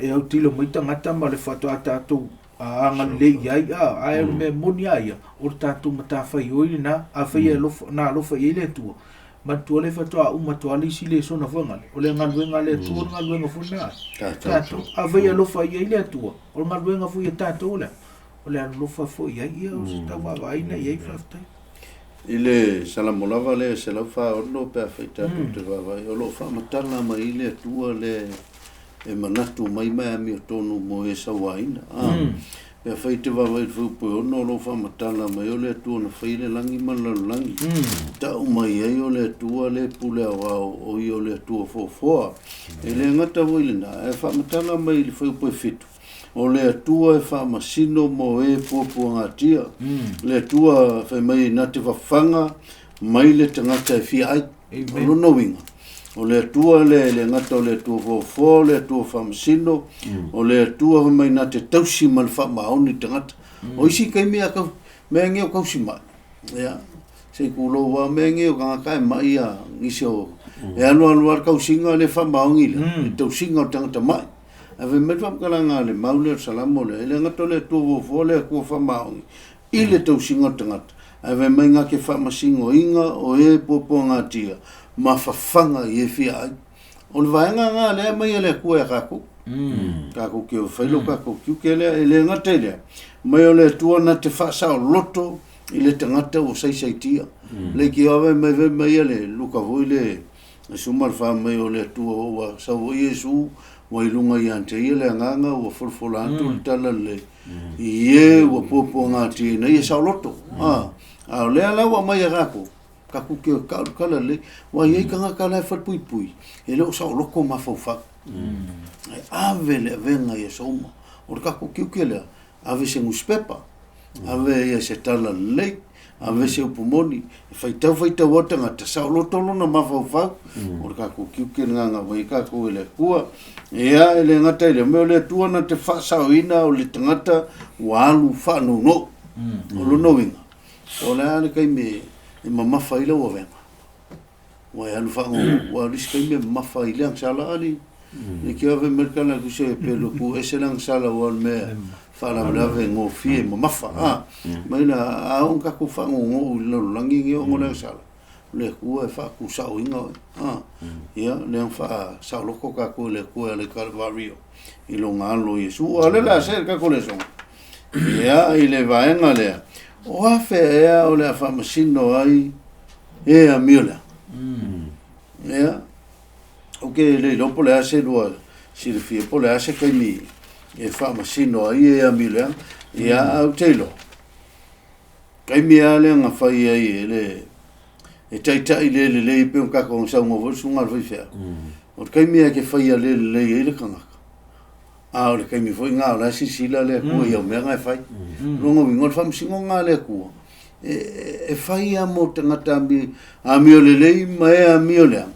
e autilo mai tagata ma le faatoa tatou agalelei i ai, a, ae o le mea moni lava ia, o le tatou matafaioi lena, afai e alofa, na alofa i ai le Atua, manatua lea faatoa uma atu lava le isi lesona foi gale, o le galuega a le Atua o le galuega foi lena a tatou. Afai e alofa i ai le Atua, o le galuega foi a tatou o le a? O le alolofa foi i ai, ia o se tau vaavaai i ai, faafetai. I le Salamo lava lea e 146 pe afai tatou te vaavaai, o lo o faamatala mai ai le Atua lea e manatu mai ma e amiotonu mo e sauaina. A, pe afai e te vaavaai i le fuaiupu e 6, o lo o faamatala mai o le Atua na fai le lagi ma le lalolagi. Tau mai ai o le Atua le pule aoao, o ia o le Atua foafoa. E le gata foi i lena, ae faamatala mai i le fuaiupu e 7, O le Atua e faamasino mo e puapuagatia. Le Atua fai mai na te fafaga mai le tagata e fia ai. O lona uiga, o le Atua le le gata o le Atua foafoa, o le Atua faamasino, o le Atua fai mai na te tausi ma le faamaoni tagata. O isi taimi a kau, mea nge o kausi mai. Ia, se i kulou lava mea nge o tagata e mai ia nisi o, e alu alu lava le kausiga le faamaoni lea, le tausiga o le tagata mai. Ae fai mai le faamatalaga a le mau lea o le Salamo lea, e le gata o le Atua foafoa le Atua faamaoni i le tausiga o le tagata, ae fai mai na te faamasinoina o e puapuagatia ma fafaga i e fia ai. O le vaega lena lea e aumai e le Atua ia tatou. Tatou te fai lo tatou tiute lea, e le gata i lea, mai o le Atua na te faasaoloto i le tagata ua saisaitia. Le ki ave mai fai mai ia le Luka foi le Iesu ma le fai mai o le Atua ua sau foi Iesu ua i luga ia te ia le Agaga ua folafola atu le tala lelei i e ua puapuagatia ina ia saoloto. A, a o lea la ua aumai e tatou, tatou te tau le tala lelei, ua i ai tagata la e falepuipui e le o saoloto mafaufau. Ae ave le avega i aso uma. O le tatou tiute lea, ave se nusipepa, ave ia se tala lelei, ave se upu moni, e faitau faitau lava le tagata, saoloto lona mafaufau, o le tatou tiute lena na aumai ai tatou e le Atua. Ia, e le gata i lea, mea o le Atua na te faasaoina o le tagata ua alu faanounou. O lona uiga, o le a le taimi e mamafa ai lau avega? Ua e alu faanounou, aua o le isi taimi e mamafa ai le agasala alii. E ke ave mai le tala atu se pe lo ku ese le agasala aua o le mea faalavelave gofie mamafa. A, mai la, a oo ina tatou faanounou i le lalolagi nei ona o le agasala, o le Atua e faatusaoina oe. A, ia, lea na faasaoloto tatou e le Atua e ala i Kalvario i lona Alo o Iesu. A o lea o le a see le tatou lesona, ia, i le vaega lea, o afea ea o le a faamasino ai e amio lea. Ia, ou te le iloa po o le a se lua silafia po o le a se taimi e faamasino ai e amio lea. Ia, ae ou te iloa, taimi lava lea na fai ai e le e taitai le lelei pei ona tatou saunoa foi le susuga i le faifeau. O le taimi lava e te faia le lelei ai le tagata, a o le taimi foi lena o la e silasila le Atua i au mea na e fai. O lona uiga, o le faamasinoga a le Atua, e fai lava mo tagata amio lelei ma e amio leaga.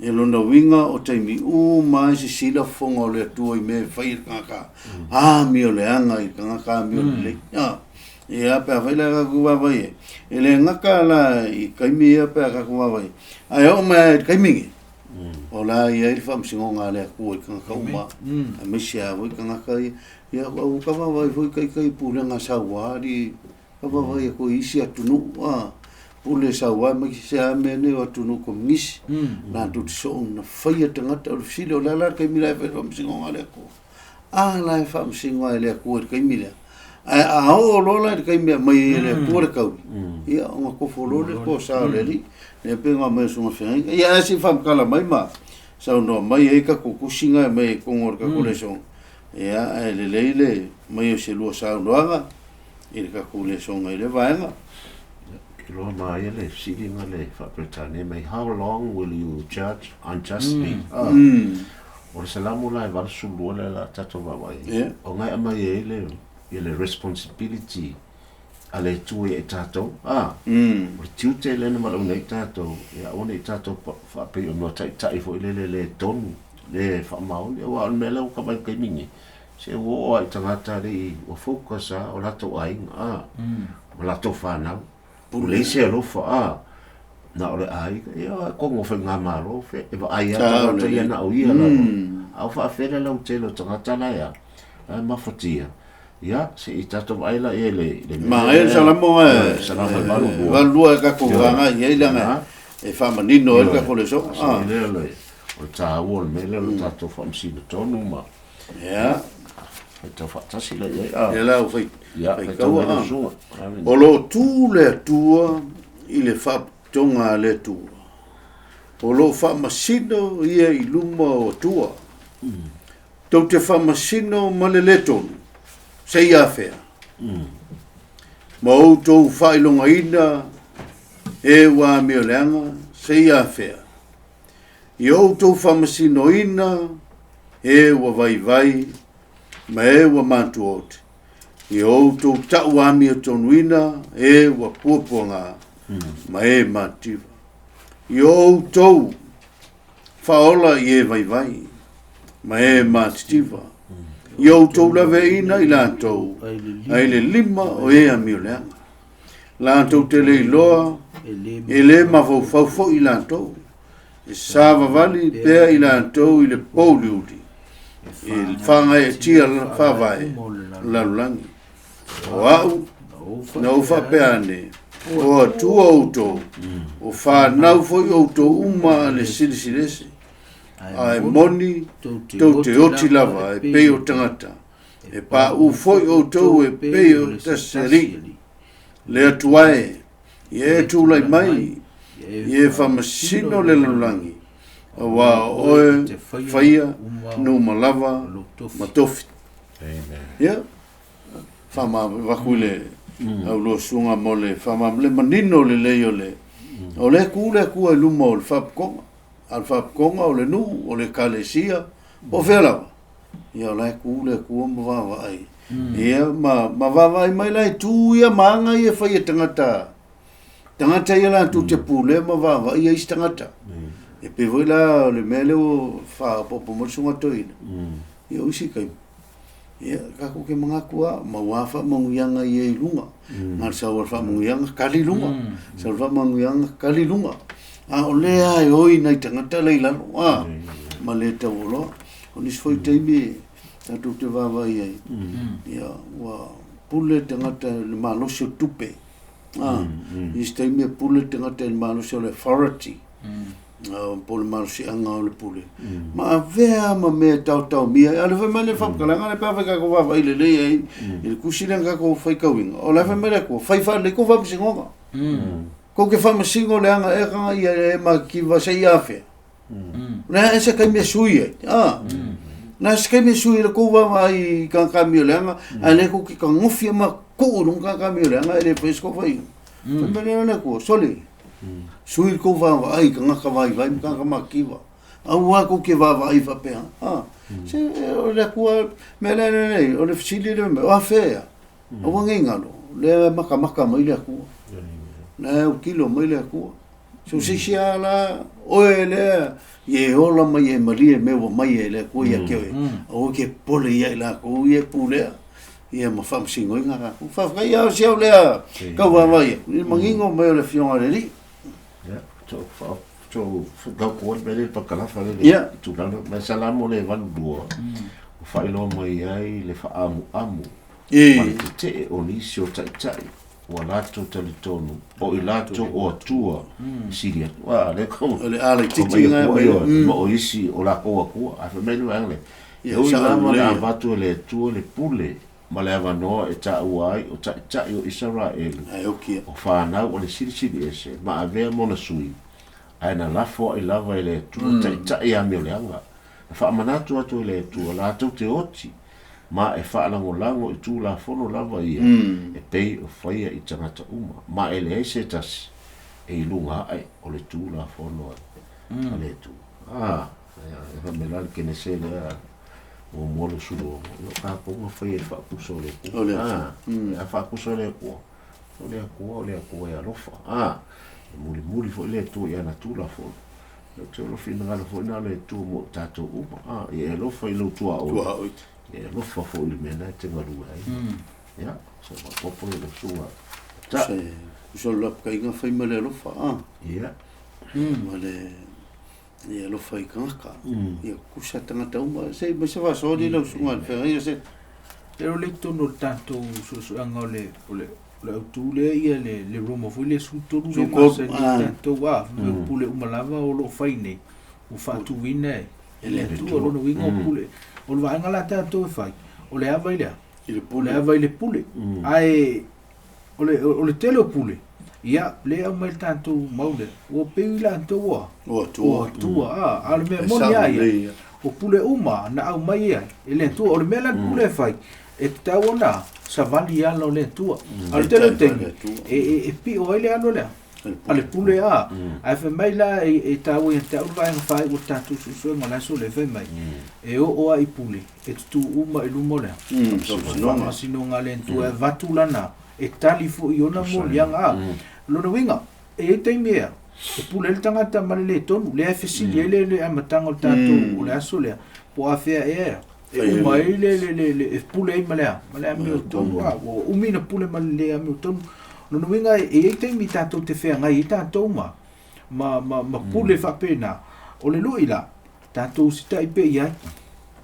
E lona uiga o taimi uma lava e sisila fofoga o le Atua i mea e fai e le tagata amio leaga i le tagata amio lelei. Ia, pe afai la tatou vaavaai ai, e le gata la i taimi ia pe a tatou vaavaai ai, ae oo mai lava i le taimi lenei, o la e i ai le faamasinoga a le Atua i tagata uma, aemaise lava foi tagata ia, ia ua ka vaavaai foi ita i pulega saua alii Ka vaavaai atu i isi atunuu, a, pule sau ai mai se a mea nei o atunuu komunisi, latou te soo na faia tagata. O le fesili, o le a la le taimi la e fai ai le faamasinoga a le Atua? A la e faamasino lava e le Atua i le taimi lea? Ae a oo loa la i le taimi e aumai ai e le Atua le taui, ia ona tofo loa lea le toasa o le Alii. Lea pei ona aumai e le Susuga Feagaiga. Ia ae se i faamatala mai ma saunoa mai e i ai tatou tusi na e aumai i totonu o le tatou lesona. Ia ae lelei le aumai o se lua saunoaga i le tatou lesona i lea vaega. Iloa maia le fesiliga le faa-Peretania mai, How long will you judge unjustly? Ah, O le Salamo la e 82 lea la tatou vaavaai ai. Yeah. O na e aumai ai le, ia le responsibility a le Atua ia i tatou. Ah, O le tiute lea na valaauina ai tatou, ia aua ne i tatou faapei o mea taitai foi lele le tonu, le faamaoni. Aua o le mea lea ua tau i le taimi nei, se ua oo lava i tagata le i, ua focus lava o latou aiga, ah, ma latou fanau. Ua leai se alofa, ah, na o le aiga. Ia, atonu o faigamalo, fe, e vaai lava tagata ia na o ia lava. A o faafefea le lautele o tagata la e a, la e mafatia. Ia, se i tatou vaai la i ai le, le mea Manaia le lea. Salamo Ioe, Salamo e 82. 82 e tatou Ioe. vaga i ai leaga Ah. e faamanino ai le Ioe. tatou lesona. So, Ah. lea le, o le taua o le mea lea o le tatou faamasino tonu ma Ia. e tau faatasi la i ai. Ah. Ia la ua fai, Ia, faitaua, faitau mai ah. lau susuga. Amen. O lo o tu le Atua i le faapotopotoga a le Atua. O lo o faamasino ia i luma o Atua. Tou te faamasino ma le le tonu, seia afea. Ma outou faailogaina e ua amioleaga, seia afea. I outou faamasinoina e ua vaivai ma e ua matuaote, i outou tau amiotonuina e ua puapuaga ma e matitiva. I outou faaola i e vaivai ma e matitiva, i outou laveaiina i latou ai le lima o e amioleaga. Latou te le iloa, e le mafaufau foi i latou, e savavali pea i latou i le pouliuli, i fagaeatia faavae lalolagi. O au, na ou faapea ane, o Atua outou, o fanau foi outou uma a le Silisiliese, ae moni tou te oti lava e pei o tagata, e paʻū foi outou e pei o tasi alii. Le Atua e, ia e tulai mai, ia e faamasino le lalolagi, auā o oe faia numa lava ma tofi. Amen. Ia, faamavaku i le aulua susuga mo le faamama, le manino lelei o le, o lea e tu le Atua i luma o le faapotoga, a o le faapotoga o le nuu, o le ekalesia, po o fea lava, ia o la e tu le Atua ma vaavaai. Ia, ma, ma vaavaai mai la i tu ia ma aga ia e fai e tagata, tagata ia latou te pulea ma vaavaai isi tagata. E pei foi la o le mea lea ua faaopoopo mai le susuga toeaina, ia o isi taimi, ia tatou te manatu lava, maua faamanuiaga ia i luga. Na o le sau o le faamanuiaga, kali luga. Sau le faamanuiaga, kali luga. A o lea e oi nai tagata la i lalo, a, ma le taualoa. O nisi foi taimi tatou te vaavaai ai, ia, ua pule tagata i le malosi o tupe. A, nisi taimi e pule tagata i le malosi o le authority, po o le malosiaga o le pule. Ma avea ma mea e taotaomia ai. A o le fai mai le faamatalaga lea pe afai tatou vaavaai lelei ai i le tusi lea na tatou faitauina, o la e fai mai le Atua, fai faalelei kou faamasinoga. Kou te faamasino leaga ea ka ia e mativa seia afea. Le a se taimi e sui ai. A, na se taimi e sui ai le kou vaavaai i tagata amioleaga, ae lea kou te tagofi ma tuu i luga tagata amioleaga e le faia se kou faiga. Fai mai lea o le Atua, sole, sui le kou vaavaai i tagata vaivai ma tagata mativa. Aua kou te vaavaai faapea. A, se o le Atua, mea lea lea, o le fesili lea mai, o afea ea? Aua nei galo, lea e matamata mai le Atua. Lea e autilo mai le Atua. So se isi lava la, oe lea, ia e ola ma ia e malie mea ua mai e le Atua ia te oe. Aua e te popole ia i latou ia e pulea, ia ma faamasinoina latou. Faafetai ia o si au lea tau vaavaai atu, i le manino mai o le Afioga a le Alii. Ia, tou whakauko ai mele pakalafa lele Ia. i tulaga. Mai Salamo le 82, ua faailoa mai ai le faaamuamu ma le tetee o nisi o taitai ua latou talitonu o i latou o Atua i sili atu. A, lea ko O le a laitiiti mai na Atua, mai. ioe, ma o isi o lakou Atua. Ae fai mai le vaega lea, Ia, e ui sao lava lelei. na avatu e le Atua le pule ma le avanoa e taua ai o Taitai o Isaraelu, Ae oki ia. o fanau a le Silisili Ese, ma avea ma ona sui, ae na lafoai lava e le Atua Taitai amioleaga. Na faamanatu atu e le Atua latou te oti ma e faalagolago i Tulafono lava ia e pei o faia i tagata uma, ma e leai se tasi e i luga ae o le Tulafono a le Atua. A, e fai mai la le Kenese lea muamua 26, ia o tatou na faia i le faapusa o le Atua. O le Atua. A, a faapusa o le Atua, o le Atua, o le Atua e alofa. A, e mulimuli foi le Atua i ana Tulafono. Ou te olo finagalo foi na o le Atua mo i tatou uma. A, ia e alofa i lou tuaoi. Tuaoi. Ia e alofa foi i le mea na e te galue ai. Ia, se faaopoopo i lau susuga. Ta. Se uso le lapakaiga fai ma le alofa, a. Ia. Ma le ia alofa i tagata. Ia kusa tagata uma. Se mai se faasoa li lau susuga i le feagaiga se. E o le totonu o le tatou suesuega o le o le o le autu lea ia le le Roma foi le 13 le masani i tatou a mea o pule uma lava o lo o fai nei ua faatuina e e le Atua. Lona uiga o pule o le vaega la tatou e fai o le ava i le a? I le O pule. le ava i le pule. Ae o le o le tele o pule ia lea e aumai le tatou mau lea ua pei i latou ua O Atua. O Atua a a o le mea E moni sao a ia lelei ia. o pule uma na aumai ai e le Atua. O le mea la le pule e fai e tatau ona savali i ala o le Atua. A o le tele o taimi e pio ai le alo lea a le pule a. Ae fai mai la e taua ia te au le vaega faaiu o le tatou suesuega o le aso lea fai mai e oo lava i pule e tutū uma i luma o le faamasinoga a le Atua e avatu lana e tali foi i ona moliaga a. O lona uiga e i ai taimi e e pule ai le tagata ma le le tonu lea e fesili ai le amataga o le tatou o le aso lea po o afea ea e uma ai le le le le e pule ai ma le a ma le amiotonu a ua umi ona pule ma le le amiotonu. Lona uiga e i ai taimi tatou te feagai ai tatou ma ma ma ma pule faapena. O le lui la tatou usitai pea i ai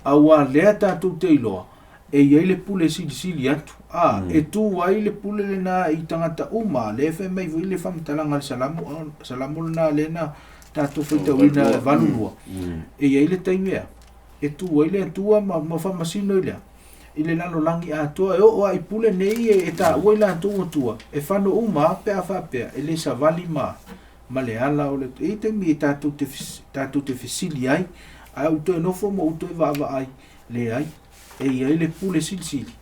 aua lea tatou te iloa e i ai le pule silisili atu a e tu ai le pule lena i tagata uma lea e fai mai foi le faamatalaga a le Salamo Salamo lena lea na tatou faitauina e 82 e i ai le taimi a e tu ai le Atua ma ma faamasino i le a i le lalolagi atoa e oo lava i pule nei e taua i latou Atua e fano uma lava pe a faapea e le savali ma ma le ala o le e i ai taimi e tatou te tatou te fesili ai ae ou toe nofo ma ou toe vaavaai leai e i ai le pule silisili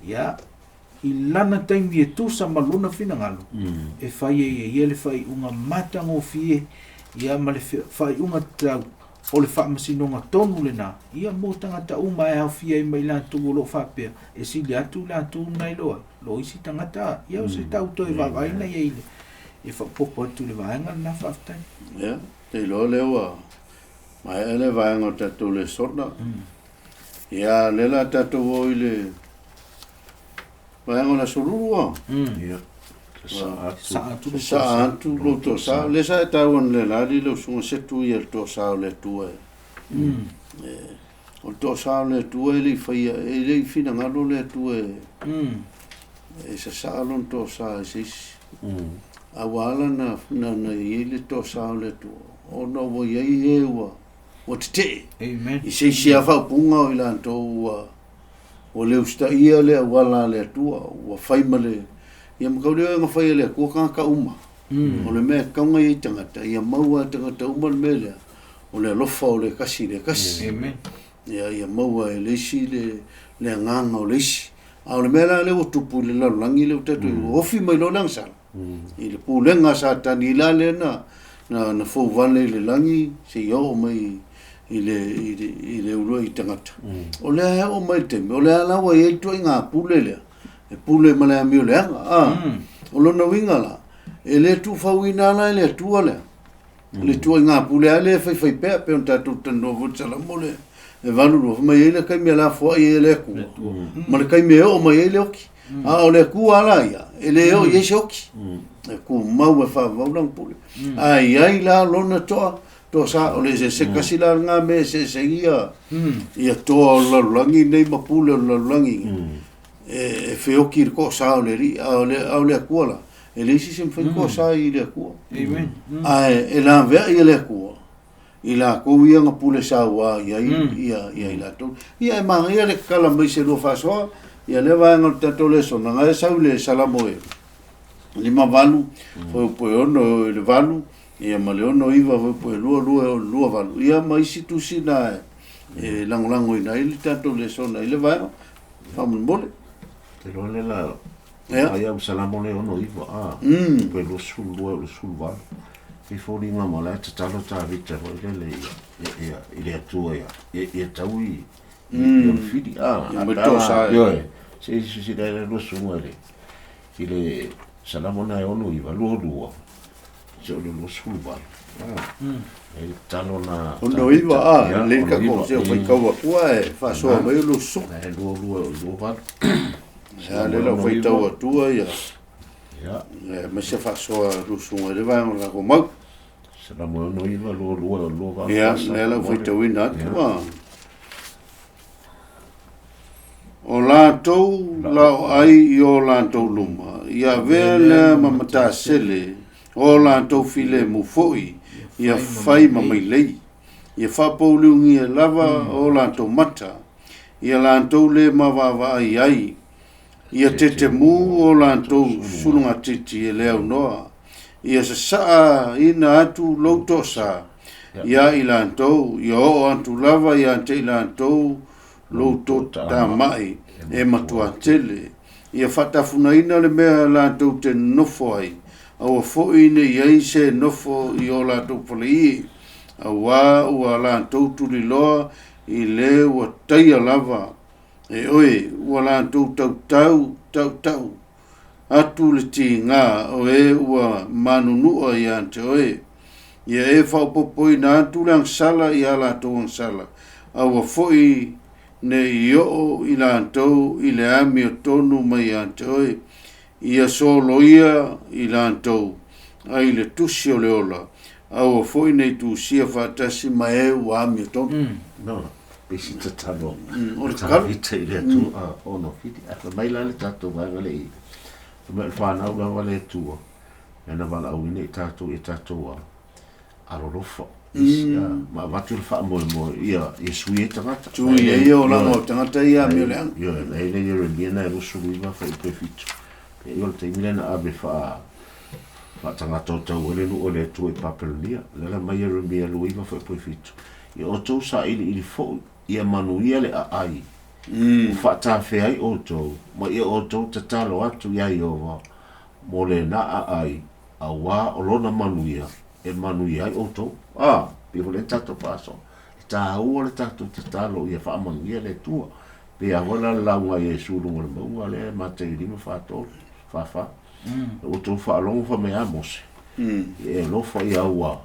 ia i lana taimi e tusa ma lona finagalo e fai ai e ia le faaiuga matagofie ia ma le faaiuga tatau o le faamasinoga tonu lena ia mo tagata uma e aofia ai ma i latou o lo o faapea e sili atu i latou nai lo lo isi tagata ia o se tau toe vaavaai ia i le e faaopoopo atu i le vaega lena. Faafetai. Ia, te iloa lea ua maea le vaega o tatou lesona. Ia, lea la tatou o i le vaega o le aso lua. Ia. Sasaa atu. Sasaa atu lo Sasaa atu lo tosa. Le sa e taua na le la li le usunga setu ia le tosa o le Atua e. O le tosa o le Atua e le i faia, e le i finagalo le Atua e, e sasaa lona tosa i se isi. A ua ala na, na, na i ai le tosa o le Atua, ona ua i ai e ua, ua tetee. Amen. I se isi lava faaupuga o i latou ua, ua le usitaia le auala a le Atua, ua fai ma le, ia ma tau le na fai e le Atua tagata uma. O le mea e tatau ona i ai tagata, ia maua e tagata uma le mea lea, o le alofa o le tasi i le tasi. Amen. Ia, ia maua e le isi le, le agaga o le isi. A o le mea la lea ua tupu i le lalolagi lea ua tatou, ua ofi mai loa le agasala i le pulega a Satani i la lea na, na, na fouvale i le lagi seia oo mai i le, i le, i le uluai tagata. O lea e oo mai le taimi, o lea la ua i ai le ituaiga pule lea, e pule ma le amioleaga. A, o lona uiga la, e le tuufauina la e le Atua lea. Le ituaiga pule lava lea e faifai pea, pei ona tatou talanoa foi i le Salamo lea e 82, fai mai ai le taimi e lafoai ai e le Atua, ma le taimi e oo mai ai le oki. A o le Atua lava la ia, e le oo i ai se oki. E tumau e faavavau lana pule. A i ai la lona toa, toa sa, o le eseese tasi la lena mea e eseese ai ia, ia toa o le lalolagi nei ma pule o le lalolagi nei. E feoki i le toasa o le Alii, a o le, a o le Atua la, e leai se isi e mafai ona toasa i le Atua. Amen. Ae e laveai e le Atua i latou ia na pule saua i ai ia, ia i latou. Ia e manaia le tatala mai se lua faasoa, Ia lea vaega o le tatou lesona, na e sau i le Salamo e 58, fuaiupu e 6 e oo i le 8, ia ma le 69 fuaiupu e 22 e oo i le 28, ia ma isi tusi na e lagolagoina ai le tatou lesona i le vaega. Faamolemole. Te iloa lea la, Ia. Ai au Salamo le 69, a, pe 22 o le 18. E foliga ma la e tatalo Tavita foi lele ia, ia, i le Atua ia, ia, ia tau i, i, i o le fili. A, Ia ma tosa e. Ioe, se i silasila ai le lua susuga i le, i le Salamo na e 69, 22, se o le 28. A, e tatalo na 69, a, Ia, lelei ka 69, se o faitau atua e faasoa mai o lua susuga. Na e 22 o le 28. Ia, lea la o faitau atua ia, Ia. ma se faasoa lua susuga i le vaega o le tatou mau. Salamo e 69, 22 o le 28. Ia, lea la ua faitauina atu. A. O latou laoai i o latou luma, ia avea lea ma matasele, o latou filemu foi, ia fai ma mailei. Ia faapouliugia lava o latou mata, ia latou le mavaavaai ai, ia tetemu o latou sulugatiti e le aunoa, ia sasaaina atu lou toasa ia i latou, ia oo atu lava ia te i latou lou totamai e matua tele, ia faatafunaina le mea latou te nofo ai, aua foi ne i ai se nofo i o latou faleie, auā ua latou tuliloa i le ua taia lava e oe, ua latou tautau tautau atu le tiga o e ua manunua ia te oe. Ia e faaopoopoina atu le agasala i a latou agasala, aua foi ne i oo i latou i le amiotonu mai ia te oe, ia soloia i latou ai le tusi o le ola, aua foi ne i tusia faatasi ma e ua amiotonu. No, pei se tatalo. O le tatalo. Tavita i le Atua, ono fili. A fai mai la le tatou vaega le i. Fai mai o le whanau lava le Atua. E na valaauina i tatou i tatou a alolofa. Ma avatu le faamoemoe ia, ia sui ai tagata. Sui ai ia olaga o tagata ia amio leaga. Ioe, na i le Ieremia na e 29 fuaiupu e 7. Ia o le taimi lea na ave faa faatagata o tau ai le nuu o le Atua i Papelonia. Le la mai Ieremia 29 fuaiupu e 7. Ia outou sailiili foi ia manuia le aai. Ua faatafea ai outou, ma ia outou tatalo atu iā Ieova mo lena aai, auā o lona manuia e manuia ai outou. A, pei foi lea na tatou faasoa, e taua le tatou tatalo ia faamanuia le Atua. Pei lava foi la le lauga a Iesu i luga o le mauga lea e Matei 5, 4, 3, 4, 4. Ua outou faalogo fai mai a Mose, ia e alofa i au a,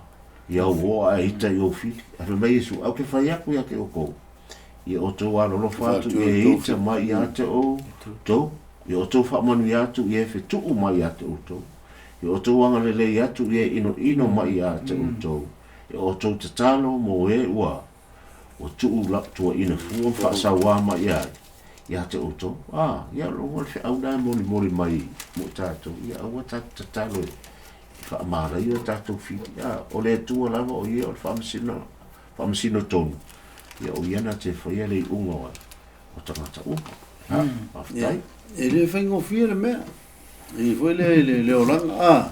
i au o ae ita i ou fili. Ae fai mai Iesu, au ke fai atu ia te outou, ia outou alolofa atu ia e ita mai ia te outou, ia outou faamanuia atu ia e fetuu mai ia te outou, ia outou agalelei atu ia e inoino mai ia te outou, ia outou tatalo mo e ua ua tuu la tuaina fua ma faasauā mai ia ia te outou. A, ia logo le feau la e molimoli mai mo tatou, ia aua tatou tatalo e faamalaia o tatou fili. A, o le Atua lava o ia o le faamasino, faamasino tonu, ia o ia na te faia le iuga o o tagata uma. A, faafetai. E le faigofie le mea. E foi le le le olaga a.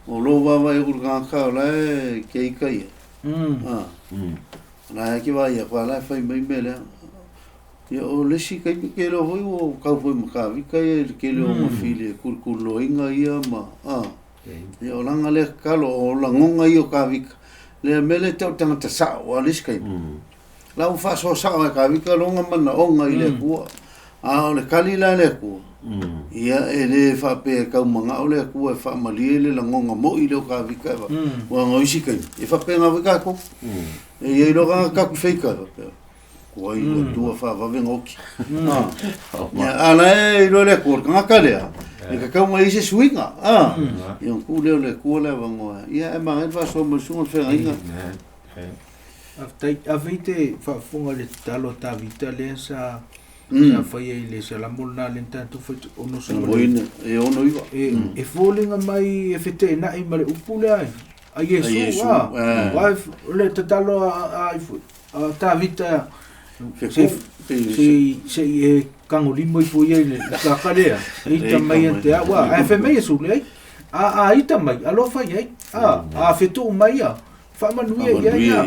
O lou vaavaai atu i le tagata o la e keika ia. A. La e ke vaai atu a la e fai mai mea leaga. Ia o le isi taimi ke iloa foi ua tau foi ma Tavita ia i le tele o ona fili e kulikuliloaina ia ma a. Ia o lana lea tatalo o lagona ia o Tavita. Lea mea lea e tau o le tagata sao a le isi taimi. La ua faasoa sao e Tavita lona manaoga i le Atua. A o le tali la a le Atua, ia e le faapea e tau manao le Atua e faamalie le lagona moi lea o Tavita e aua o isi taimi, e faapena foi tatou. E i ai loa tagata tatou feita e faapea, Tuai le Atua faavave ona oti. Ia, a la e iloa e le Atua, o le tagata lea, e tatau ona i ai se suiga. Ia ona tuu lea o le Atua le avanoa. Ia ae manaia le faasoa mai le susuga o le feagaiga. Faafetai. Ave i te faafofoga i le tatalo a Tavita lea sa sa faia i le Salamo lena lea na tatou fai ono Salamoina e 69. E e foliga mai e feteenai ma le upu lea a Iesu a. Aua o le tatalo a a Tavita se Sei sei e tagolima ifo ia i le kaka lea, e ita mai ia te au, a, ae fai mai Iesu, leai, a, a ita mai, alofa i ai, a, a fetuu mai ia, faamanuia i ai, a.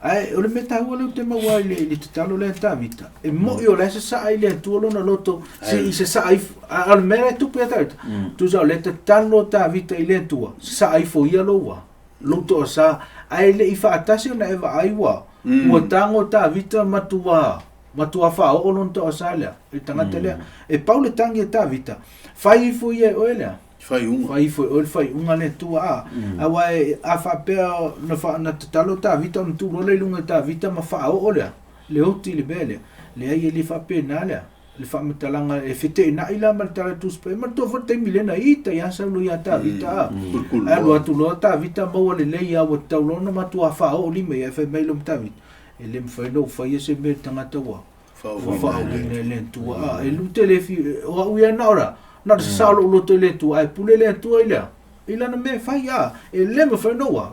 Ae o le mea taua lea ou te maua ai i le, i le tatalo lea a Tavita, e mo'i o la e sasaa i le Atua lona loto, se i sasaa ifo, a o le mea la e tupu ia Tavita, tusa o lea e tatalo Tavita i le Atua, sasaa ifo ia lou a, lou toasa, ae le i faatasi ona e vaai ua, ua tago Tavita matua, matua faaoo lona toasa lea, i le tagata lea. E pau le tagi a Tavita, fai ifo ia e oe lea. Faaiuga. Fai ifo e oe le faaiuga a le Atua, a. Aua e, a faapea na, fa, na tatalo Tavita ona tuu loa lea i luga e Tavita ma faaoo lea, le oti i le mea lea. Leai, e le faapena lea, le faamatalaga e feteenai la ma le Tala Tusi Paia. Manatua foi le taimi lea na ita ai lava Saulo ia Tavita, a. Ae alu atu loa Tavita maua lelei lava ua tatau loa ona matua faaoo lima i ai, fai mai loa ma Tavita, E le mafai ona ou faia se mea i le tagata ua ua faaoina e le Atua. A, e lute le fi, o au ia na o la, na o le sasao o lou loto i le Atua, ae pule le Atua i lea, i lana mea e fai, a, e le mafai ona ua,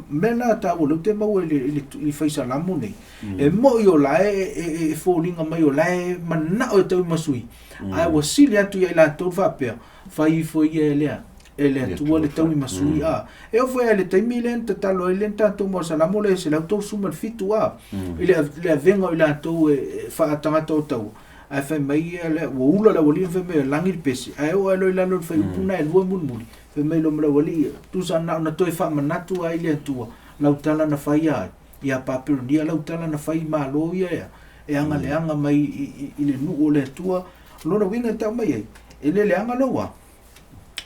mea na taua lea ou te maua i le, i le, i fai Salamo nei. E moi o la e, e, e foliga mai o la e manao e tauimasui, ae ua sili atu ia i latou le faapea, fai ifo ia e lea, e le Atua le tauimasui, a. E oo foi lava i le taimi lea na tatalo ai lea na tatou maua Salamo lea e 137, a, i le, le avega o i latou e, e faatagata o taua, ae fai mai ia le, ua ula le aualii ma fai mai e lagi le pese, ae oo lava loa i lalo i le fuaiupu lena e lua mulimuli, fai mai loa ma le aualii, tusa na ona toe faamanatu lava i le Atua lau tala na fai ai ia Papelonia, lau tala na fai i Malo ia ea, e agaleaga mai i, i, i le nuu o le Atua. O lona uiga e tau mai ai, e le leaga lou a,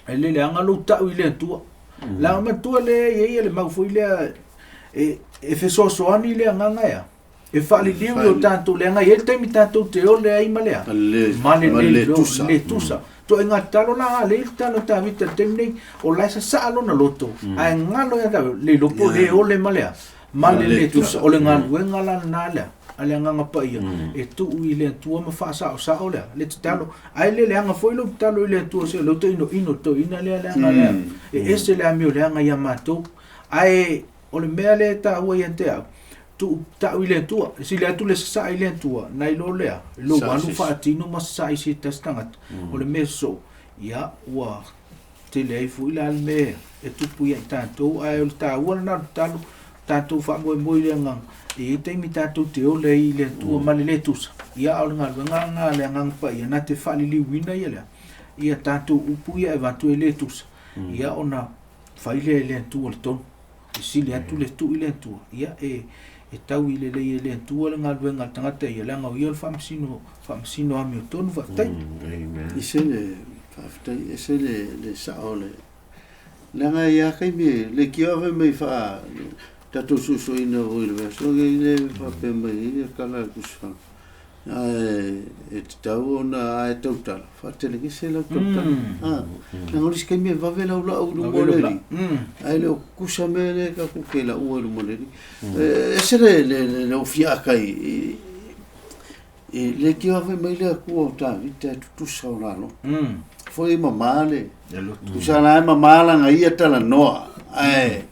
E le leaga lou tau i le Atua. Leaga manatua lea e i ai le mau foi lea e, e fesoasoani le agaga ea. E faaliliu i o tatou leaga e i ai le taimi tatou te ole ai ma lea. Ma le le, le tusa. Le tusa. Toaiga tatalo la a lea le tatalo a Tavita i le taimi nei, o la e sasaa lona loto, ae galo ia Tavita, le iloa po o le ole ma lea. Ma le le tusa, o le galuega la lena lea a le Agaga Paia, e tuu i le Atua ma faasaosao lea, le tatalo. Ae le leaga foi lou tatalo i le Atua, se o lea ou te inoino i toeaina lea leaga lea, e ese le amioleaga ia matou. Ae o le mea lea e taua ia te au, tuu tau i le Atua, e sili atu le sasaa i le Atua, nai lo lea, lou alu faatino ma sasaa i se tasi tagata. O le mea soo, ia, ua tele ai foi la le mea e tupu ia i tatou, ae o le taua lena o le tatalo, tatou faamoemoe i le Agaga, e i ai taimi tatou te ole ai i le Atua ma le le tusa, ia a o le galuega lena a le Agaga Paia na te faaliliuina ia lea, ia tatou upu ia e avatu e le tusa, ia ona fai lea e le Atua le tonu, e sili atu le tuu i le Atua, ia e e tau i lelei e le Atua le galuega a le tagata ia, leaga o ia o le faamasino, faamasino amiotonu, faafetai. Amen. I se le faafetai ese le le sao le leaga ia kaimi le kio ave mai fa tatou susuina foi le verso le le faapea mai ai le tala a le Tusi Ae e tatau ona a e tautala, faatelegese lau tautala. A, leaga o le isi taimi e vave lau lau i luma o le alii, ae le o tutusa mea lea tatou te laua i luma o le alii. E ese le, le, le, le ofi akai i, i le tio fai mai le Atua o Tavita e tutusa o la loto. Foi e mamā le, tusa la e mamā lana ia talanoa, ae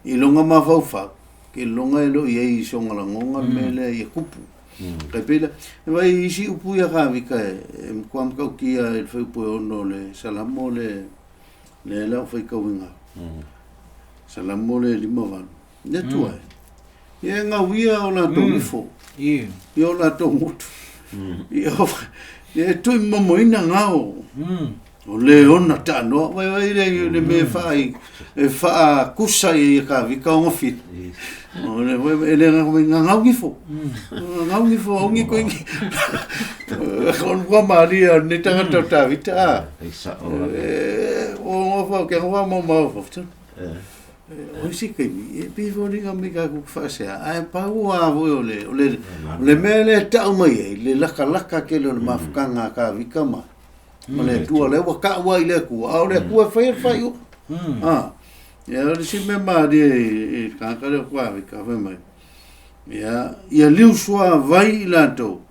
i lona mafaufau, ke loga e le o i ai i sona lagoga le mea lea ia tupu. Tai pei la, e vai i isi upu ia Kāvika e, e matua matautia i le fuaiupu e 6 o le Salamo le, le la o faitauina. Salamo le 58. Le Atua e, ia e gauia o latou ifo, ia o latou gutu. Ia o, ia e tuuimomoina gao. O le ona taanoa, vai vai le, le mea e wha, e whaakusa i a Kāvika o ngawhiri. O le, vai, e le ngā mai ngā ngau ngifo. Ngā ngau ngifo, au ngi koe ngi. O lua maria, ne tangata o Tāvita, a. Ei sa o la. E, o ngā whao, kia ngā whao mau mau whao. O isi kaimi, e pei foi linga mai ka kuku whaasea, ae pau a voi o le, o le, o le mea le tau mai ai, le laka laka ke le o le mafukanga a Kāvika ma. Ma le Atua lea ua taua i le Atua, a o le Atua e faia le faaiuga. A, ia o le isi mea malie i le tagata lea o Kuavika, fai mai, ia, ia liusuā vai i latou,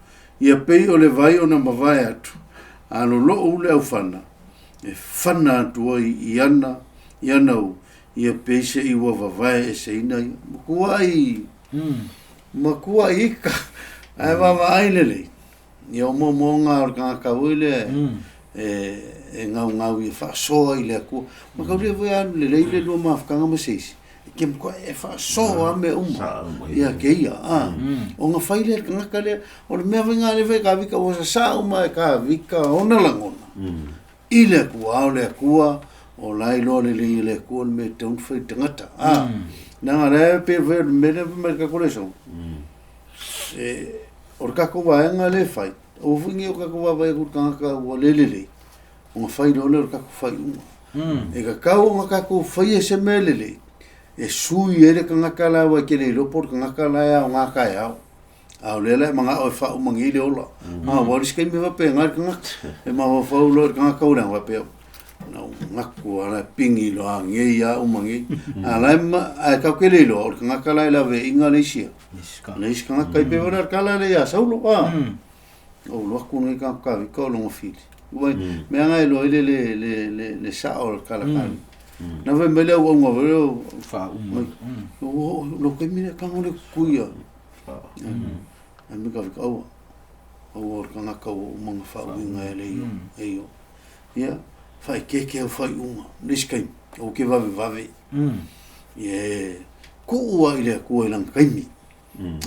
ia pei o le vai ona mavae atu, a lolo'u le aufana, e fana atu ai i ana, i ana u, ia pei se i ua vavae eseina ia. Matua ai, matua ika, ae vaavaai lelei. Ia o moomooga o le tagata foi lea e gaugau ia faasoa i le Atua. Ma tau le foi alu lelei le lua mafutaga ma se isi, e te matuai e faasoa lava mea uma ia te ia. Ona fai lea e le tagata lea, o le mea foi lena lea e fai e Tavita, ua sasaa uma e Tavita ona lagona i le Atua, a o le Atua, o la e iloa lelei e le Atua le mea e tatau ona fai i le tagata. Leaga o lea e pei o le mea lea fai mai le tatou lesona, o le tatou vaega lea e fai, aua foi ne i o tatou vaavaai atu i le tagata ua le lelei, ona fai loa lea o le tatou faaiuga. E tatau ona tatou faia se mea lelei e sui ai le tagata la aua e te le iloa po o le tagata la e aoga taeao. A o lea la e manao e faauma nei le ola. A ua o le isi taimi e faapena le tagata, e mafaufau loa i le tagata ua leaga faapea, na ou manatu lava la e pigi loa nei lava uma nei. A la e ae tatou te le iloa, o le tagata la e laveaiina le isi le isi tagata. E pei foi la o le tala lea ia Saulo, a, na ou alu atu lenei tagata Tavita o lona fili. Ua, mea na e iloa ai le le le le le sao o le tala Tavita. Na fai mai le auauna foi lea, Faauma. Ua lou taimi lea tago le tuia. Ae me Tavita, aua, aua o le tagata ua uma ona faauiga e le io, e io. Ia, faaeteete au faaiuga, le isi taimi, aua te vavevave. Ia e tuu lava i le Atua i lana taimi.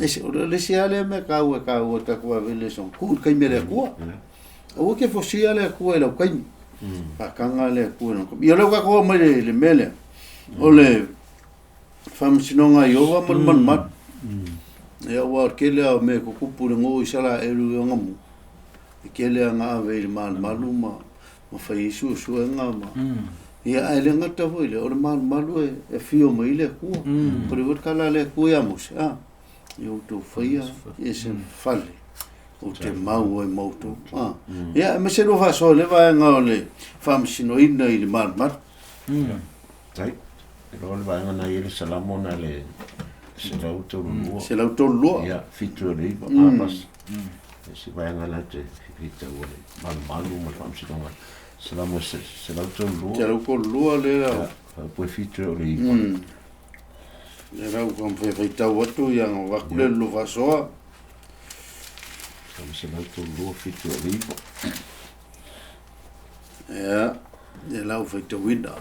Ese, o le isi lava lea mea taua e taua i le tatou vave i le lesona, tuu i le taimi a le Atua. Aua te fosia le Atua i lau taimi. Faataga le Atua i lona taimi. Ia o lea ua tatou oo mai i le mea lea, o le Faamasinoga a Ieova ma le malumalu. Ia aua o le tele lava o mea e tutupu i le nuu o Isaraelu i ona mu, e tele lava ina ave i le malumalu ma ma fai ai suesuega ma ia ae le gata foi i lea, o le malumalu e afio mai ai le Atua. O le foi le tala a le Atua ia Mose, a, ia outou faia ia se fale ou te mau ai ma outou. A, ia aemaise lua faasoa i le vaega o le faamasinoina i le malumalu. Tai, iloa le vaega na i ai le Salamo na le 132. 132. Ia, 7 o le 9, mm. E si vaega na te fitaua le malumalu ma le faamasinoga. Salamo 132. 132 lea. Ia, faapue 7 o le 9. Le rau ka mawhai whaitau atu ia ngā waku le lulu faasoa. Salamo 132, 7 o le 9. Ia, e lau faitauina.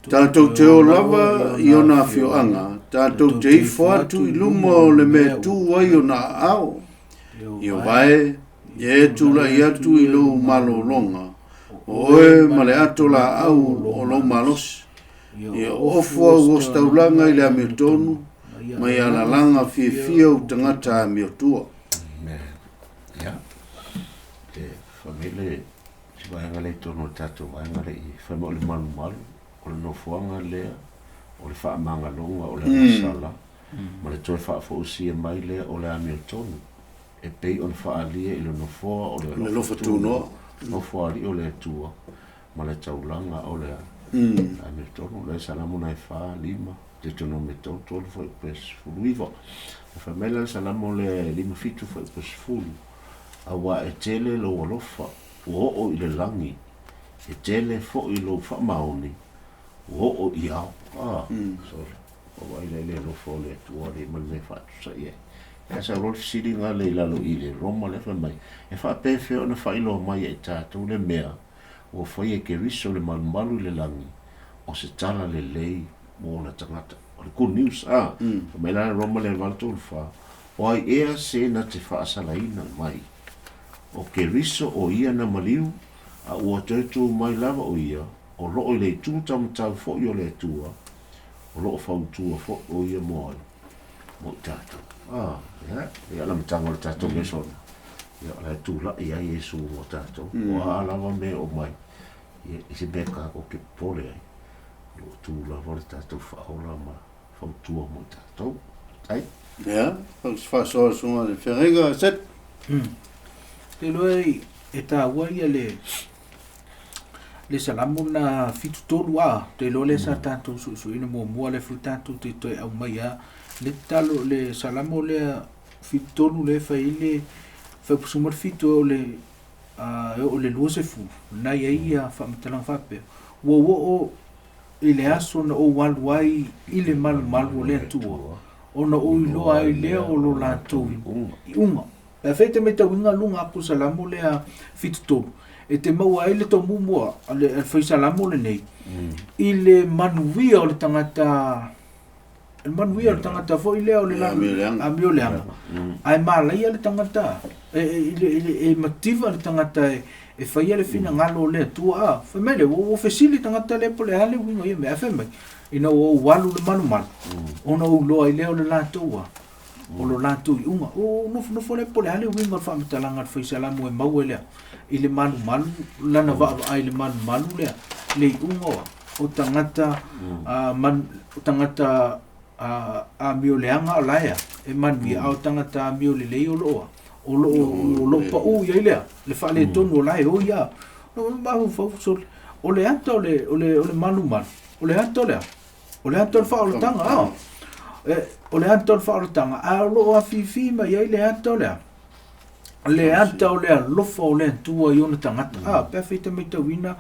Tatou te o lava i ona afioaga, tatou te ifo atu i luma o le mea e tu ai ona aao. Ieova e, ia e tulai atu i lou malologa, o oe ma le ato laau o lou malosi. Ia ofu au ositaulaga i le amiotonu, ma ia lalaga fiafia ou tagata amiotua. Amen. Ia, e famele si vaega lea i totonu o le tatou vaega lea i fai mai o le malumalu, o le nofoaga lea, o le faamagaloga, o le agasala, ma le toe faafousia mai lea o le amiotonu, e pei ona faaalia i le nofoa o le alofa tunoa, nofoalii o le Atua, ma le taulaga o le amiotonu. O le Salamo na e 4, 5, Deuteronome 3, 3 foi pe 19. E fai mai la le Salamo le 5 7 foi pe 10, auā e tele lou alofa ua oo i le lagi, e tele foʻi lou faamaoni ua oo i ao. Ah, sorry. Ua vaai lea i le alofa o le Atua le ma le mea e faatusa i ai. Ae sau loa le fesiliga lea i lalo i le Roma lea fai mai, e faapefea ona faailoa mai e tatou le mea ua faia e Keriso le malumalu i le lagi, o se tala lelei mo ona tagata. O le good news, ah. Fai mai la le Roma le 8 3 4, o ai ea se na te faasalaina mai? O Keriso o ia na maliu, a ua toe tu mai lava o ia, o loo i le itu taumatau foʻi o le Atua, o loo fautua foʻi o ia mo ai, mo i tatou. Ah, ia, ia la matanga o le tatou lesona. Ia, o le tulaʻi ai Iesu mo tatou. O a lava mea o mai, ia, i se mea kākou ke popole ai, o loo tu lava le tatou faaola ma fautua mo i tatou. Ai. Ia, faasoa le susuga i le feagaiga, Set. Te iloa e taua ia le Salamo na 73 a, te iloa lea sa tatou suesueina muamua lea foi tatou te toe aumai a le tatalo le Salamo lea 73 lea e fai ai le faipusuma le 7 o le e oo i le 20 na i ai ia faamatalaga faapea ua oo i le aso na ou alu ai i le malumalu o le Atua ona ou iloa ai lea o lo latou iuga. Pe afai e te matauina luga atu o le Salamo lea 73, e te maua ai le tomumu a le fai Salamo lenei i le manuia o le tagata, le manuia o le tagata foi lea o le amio leaga, ae malaia le tagata, e mativa le tagata e faia le finagalo o le Atua. A fai mai lea, ua fesili le tagata lea po o le a le uiga o ia mea, ae fai mai, ina ua ou alu i le malumalu, ona ou iloa ai lea o le latou a, o lo latou iuga. Ua ou nofonofo lea po o le a le uiga o le faamatalaga a le fai Salamo e maua lea i le malumalu, lana vaavaai i le malumalu lea, le iuga o, o tagata, a, man, o tagata a, amioleaga o la ea, e manuia, a o tagata amiolelei o loo, o loo, o loo pau i ai lea, le faaletonu o la e oi a. No, mafaufau sole, o le ata o le, o le, o le malumalu, o le ata o le a? O le ata o le faaolataga, a? E, o le ata o le faaolataga, a o loo afifi mai ai le ata o le a? Le ata o le alofa o le Atua i ona tagata. A, pe afai e te matauina,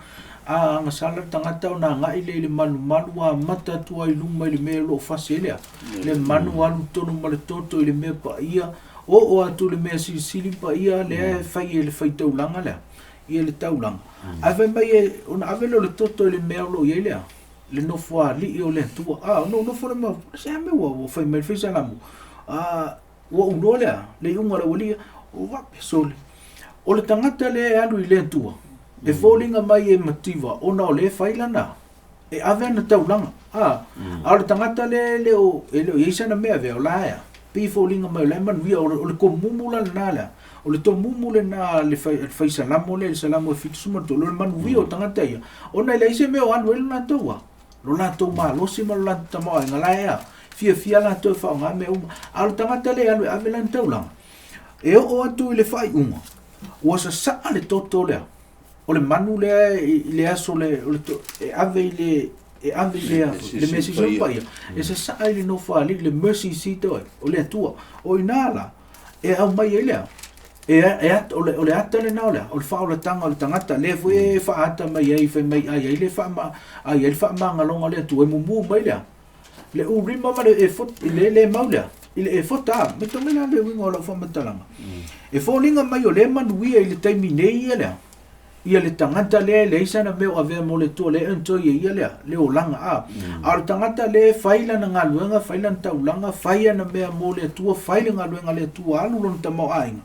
a agasala le tagata ona agai lea i le malumalu, amata atu ai i luma i le mea o lo o fasi ai lea. Le manu alu tonu ma le toto i le mea paia, oo atu i le mea silisili paia lea e fai e le faitaulaga lea, ia le taulaga. Ae fai mai e, ona ave lea o le toto i le mea o lo o i ai lea, le nofoalii o le Atua. A, ona ou nofo lea ma, se a mea ua fai mai le faisalamu? A, Ua ou iloa lea, le iuga o le aualii, o vape, sole. O le tagata lea e alu i le Atua, e foliga mai e mativa ona o lea e fai lana, e ave ana taulaga. A, a o le tagata lea e le o, e le o i ai sana mea avea, o la e a, pei e foliga mai o la e manuia, o le, o le tomumu la lena lea. O le tomumu lena a le fai, le fai Salamo lea, le Salamo e 73, o le manuia o tagata ia, ona e leai se mea o alu ai le latou a. lo latou malosi ma lo latou tamaoaiga, la e a, fiafia latou e faaaoga mea uma. A o le tagata lea e alu e ave lana taulaga, e oo atu i le faaiuga, ua sasaa le toto lea, o le manu lea i le aso le, o le to, e ave i le, e ave i le, le mea silisili paia, e sasaa i le nofoalii, le mercy seat o, o le Atua. O i ina la, e aumai ai lea, e, e at, o, le, o le ata lena o le, o le faaolataga o le tagata, lea foi e faaata mai ai, fai mai ai ai le faama, ai ai le faamagaloga o le Atua, e mumu mai lea, le Urima ma le efot, le le mau lea, i le efota, me mai la le uiga o lau faamatalaga. E foliga mai o lea manuia i le taimi nei ia lea, ia le tagata lea e leai sana mea o avea mo le Atua, lea e enjoy e ia lea, le olaga a. A o le tagata lea e fai lana galuega, fai lana taulaga, fai ana mea mo le Atua, fai le galuega a le Atua, alu lona tamaoaiga,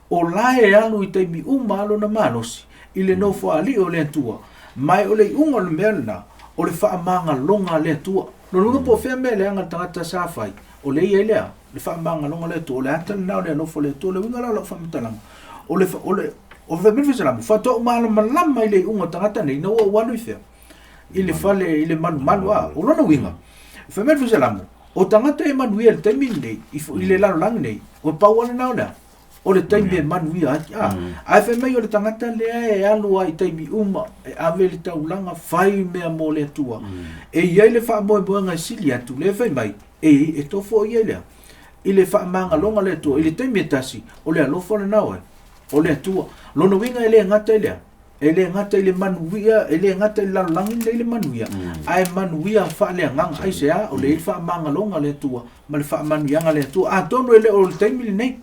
o la e alu i taimi uma lava lona malosi i le nofoalii o le Atua, ma o le iuga o le mea lena, o le faamagaloga a le Atua. Lona uiga po o fea mea leaga le tagata sa fai, o lea e i ai lea, le faamagaloga o le Atua, o le ata lena o le alofa o le Atua. O le uiga la o lau faamatalaga, o le, o le, o le mea salamu, faatoa ou malamalama i le iuga o tagata nei, ina ua ou alu i fea? I le fale, i le malumalu, a. O lona uiga, fai mai le salamu, o tagata e manuia i le taimi lenei, i le lalolagi nei, o pau lava lena o le a? O le taimi e manuia ai, a. Ae fai mai o le tagata lea e alu lava i taimi uma, e ave le taulaga, fai mea mo le Atua. E i ai le faamoemoega e sili atu, lea fai mai, e, e tofu ai lea i le faamagaloga o le Atua i le taimi e tasi, o le alofa lena oe, o le Atua. Lona uiga e le gata i lea, e le gata i le manuia, e le gata i le lalolagi lenei le manuia, ae manuia faaleagaga. Aisea? O lea e i ai le faamagaloga a le Atua ma le faamanuiaga a le Atua. Atonu e le o le taimi lenei,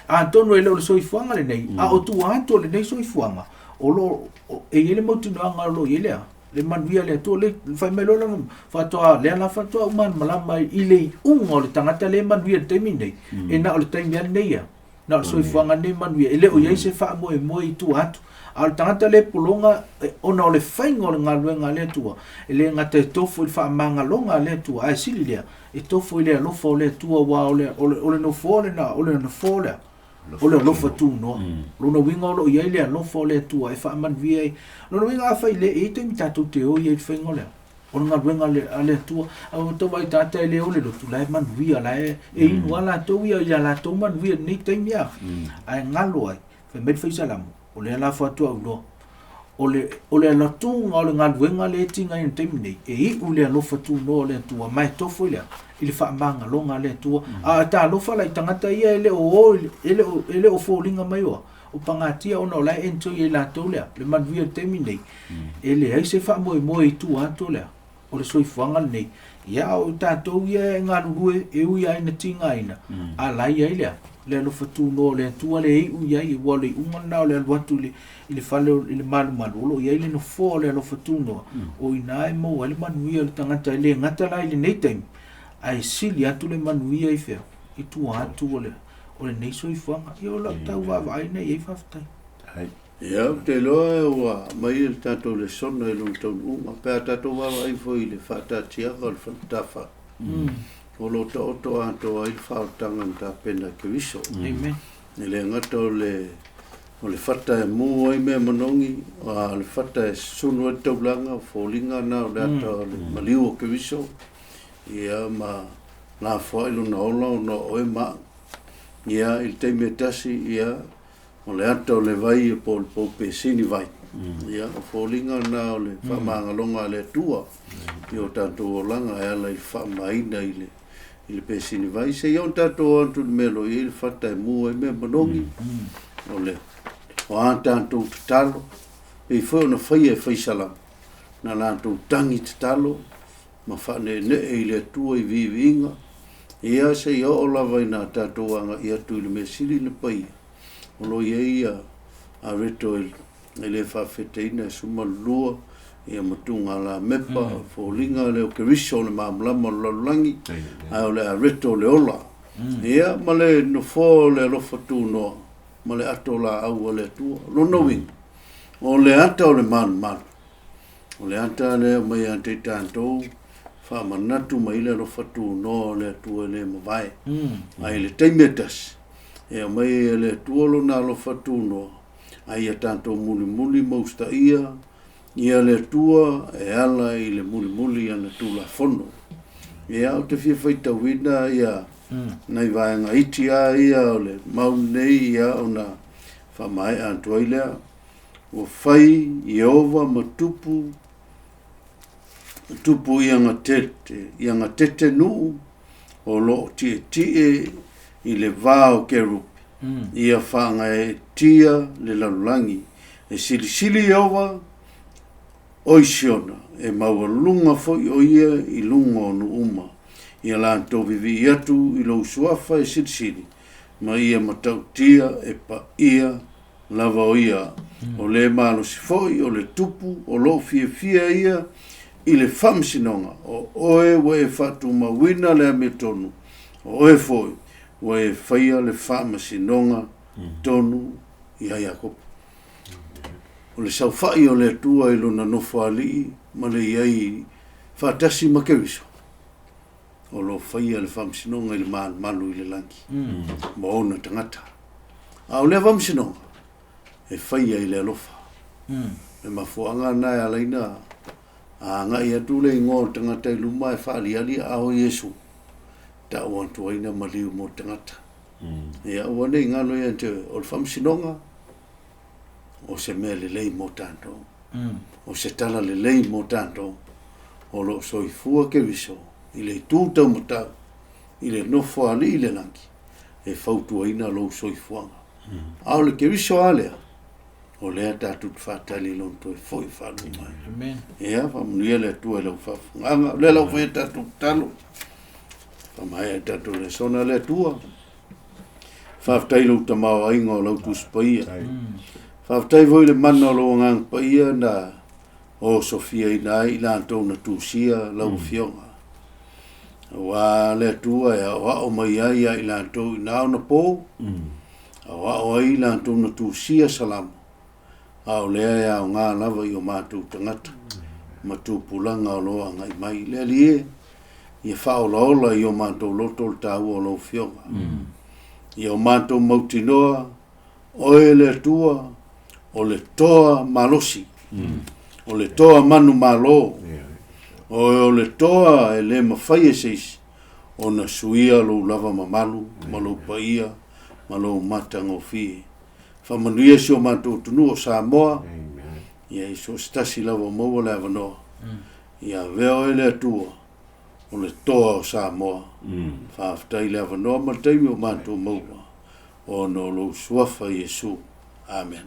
atonu e le o le soifuaga lenei, a o tua atu o lenei soifuaga, o lo o, e i ai le mautinoaga o lo o i ai lea, le manuia le Atua, le fai mai loa lana faatoa, lea la faatoa ou malamalama i le iuga o le tagata lea e manuia i le taimi lenei, e na o le taimi lava lenei ia, na o le soifuaga lenei manuia, e le o i ai se faamoemoe i tua atu. A o le tagata lea e pologa, ona o le faiga o le galuega a le Atua, e le gata e tofu i le faamagaloga a le Atua, ae sili lea, e tofu i le alofa o le Atua, aua o le, o le, o le nofoa lena, o le nofoa lea, o le alofa tunoa. Lona uiga o lo o i ai le alofa o le Atua e faamanuia ai. Lona uiga afai le, e i ai taimi tatou te o i ai i le faiga o le, o le galuega a le Atua, a ua tau vaai tagata e le o le lotu, la e manuia, la e, e inu lava latou ia i a latou manuia i lenei taimi a. Ae galo ai, fai mai le faisalamo, o lea la faatoa ou iloa. O le, o le alatuga o le galuega lea e tiga ai i le taimi nei, e iu le alofa tunoa o le Atua, ma e tofu i le a? I le faamagaloga a le Atua. A talofa la i tagata ia e le o o, e le o, e le o foliga mai o a? O pagatia ona o la e enjoy e latou le a? Le manuia i le taimi nei. E leai se faamoemoe i tua atu o le a? O le soifuaga lenei. Ia, a o tatou ia e galulue, e ui lava ina tigaina, a la e i ai le a? Le alofa tunoa o le Atua lea e iu i ai, aua o le iuga lena o le alu atu i le, i le fale i le malumalu, o lo o i ai le nofoa o le alofa tunoa, o i ina e maua ai le manuia o le tagata, e le gata la i lenei taimi, ae sili atu le manuia i fea? I tua atu o le, o lenei soifuaga. Ia o lau tau vaavaai lena i ai, faafetai. Ia, ou te iloa ua aumai le tatou lesona i lona taunuuga, pe a tatou vaavaai foi i le faataatiaga o le Faletafa, o lo o taoto atoa ai le faaolataga na tapena e Keriso. Amen. E le gata o le o le fata e mu ai mea manogi, a o le fata e susunu ai le taulaga, o foliga na o le ata o le maliu o Keriso, ia ma lafoai lona ola ona o oe ma au. Ia, i le taimi e tasi, ia, O le ata o le vai po o le poupesini vai. Ia, o foliga na o le faamagaloga a le Atua i o tatou olaga e ala i le faamamaina i le i le pesini vai. Seia o tatou o atu i le mea o lo o i ai le fata e mu ai mea manogi, o le o a tatou tatalo, pei foi ona faia e Faisalama, na latou tagi tatalo ma faaneenee i le Atua i viiviiga, ia seia oo lava ina tatou agai atu i le mea sili ona paia, o lo o i ai ia areto e le faafetaina e sumalulua ia ma tugalamepa, o foliga lea o Keriso o le malamalama o le lalolagi, ae o le areto o le ola. Ia ma le nofoa o le alofa tunoa ma le ato laau a le Atua. O lona uiga, o le ata o le malumalu, o le ata lea e aumai ia te i tatou, faamanatu mai le alofa tunoa o le Atua e le mavae. Ae i le taimi e tasi, E aumai ai e le Atua Lona alofa tunoa, a ia tatou mulimuli ma usitaia ia le Atua e ala i le mulimuli i ana Tulafono. Ia, ou te fia faitauina ia nai vaega iti lava ia o le mau lenei ia ona faamaea atu ai lea. Ua fai Ieova ma tupu tupu i agatete, i agatete nuu o lo o tietie i le va o kerupi, ia faagaeetia le lalolagi. E silisili Ieova o i Siona, e maualuga foi o ia i luga o nuu uma. Ia latou vivii atu i lou suafa e silisili, ma ia matautia e paia lava o ia, o le malosi foi o le tupu o lou fiafia ia i le faamasinoga, o oe ua e faatumauina le amiotonu, o oe foi ua e faia le faamasinoga tonu ia Iakopo. O le saofai o le Atua i lona nofoalii ma le i ai faatasi ma Keriso, o lo o faia le faamasinoga i le malumalu i le lagi ma ona tagata. A o lea faamasinoga, e faia i le alofa. Le mafuaaga lena e ala ai ona agai atu le igoa o le tagata i luma e faaliali aao o Iesu, tau atu ai na maliu mo le tagata. Ia aua ne i galo ia te oe, o le faamasinoga, o se mea lelei mo tatou. O se tala lelei mo tatou o lo o soifua Keriso i le itu taumatau, i le nofoalii i le lagi, e fautuaina lou soifuaga. A o le Keriso lava lea, o lea tatou te faatali i lona toe foi faalua mai. Amen. Ia, faamanuia le Atua i lau faafofogaaga. O lea la ua fai a tatou tatalo, faamaea tatou lesona le Atua. Faafetai i lou tamaoaiga o lau Tusi Paia. Faafetai foi i le mana o lou Agaga Paia na osofiaina ai i latou na tusia lau Afioga. Aua le Atua e aoao mai ai ia i latou i na ona po, aoao ai i latou na tusia Salamo, a o lea e aoga lava i o matou tagata ma tupulaga o lo o agai mai. Le Alii e, ia faaolaola i o matou loto le taua o lau Afioga. Ia o matou mautinoa, oe le Atua, o le toa malosi, o le toa manumalo, oe o le toa e le mafai e se isi ona suia lou lava mamalu ma lou paia ma lou matagofie. Faamanuia si o matou atunuu o Samoa, ia i so o se tasi lava o maua le avanoa, ia avea oe le Atua o le toa o Samoa. Faafetai i le avanoa ma le taimi o matou maua ona o lou suafa Iesu. Amen.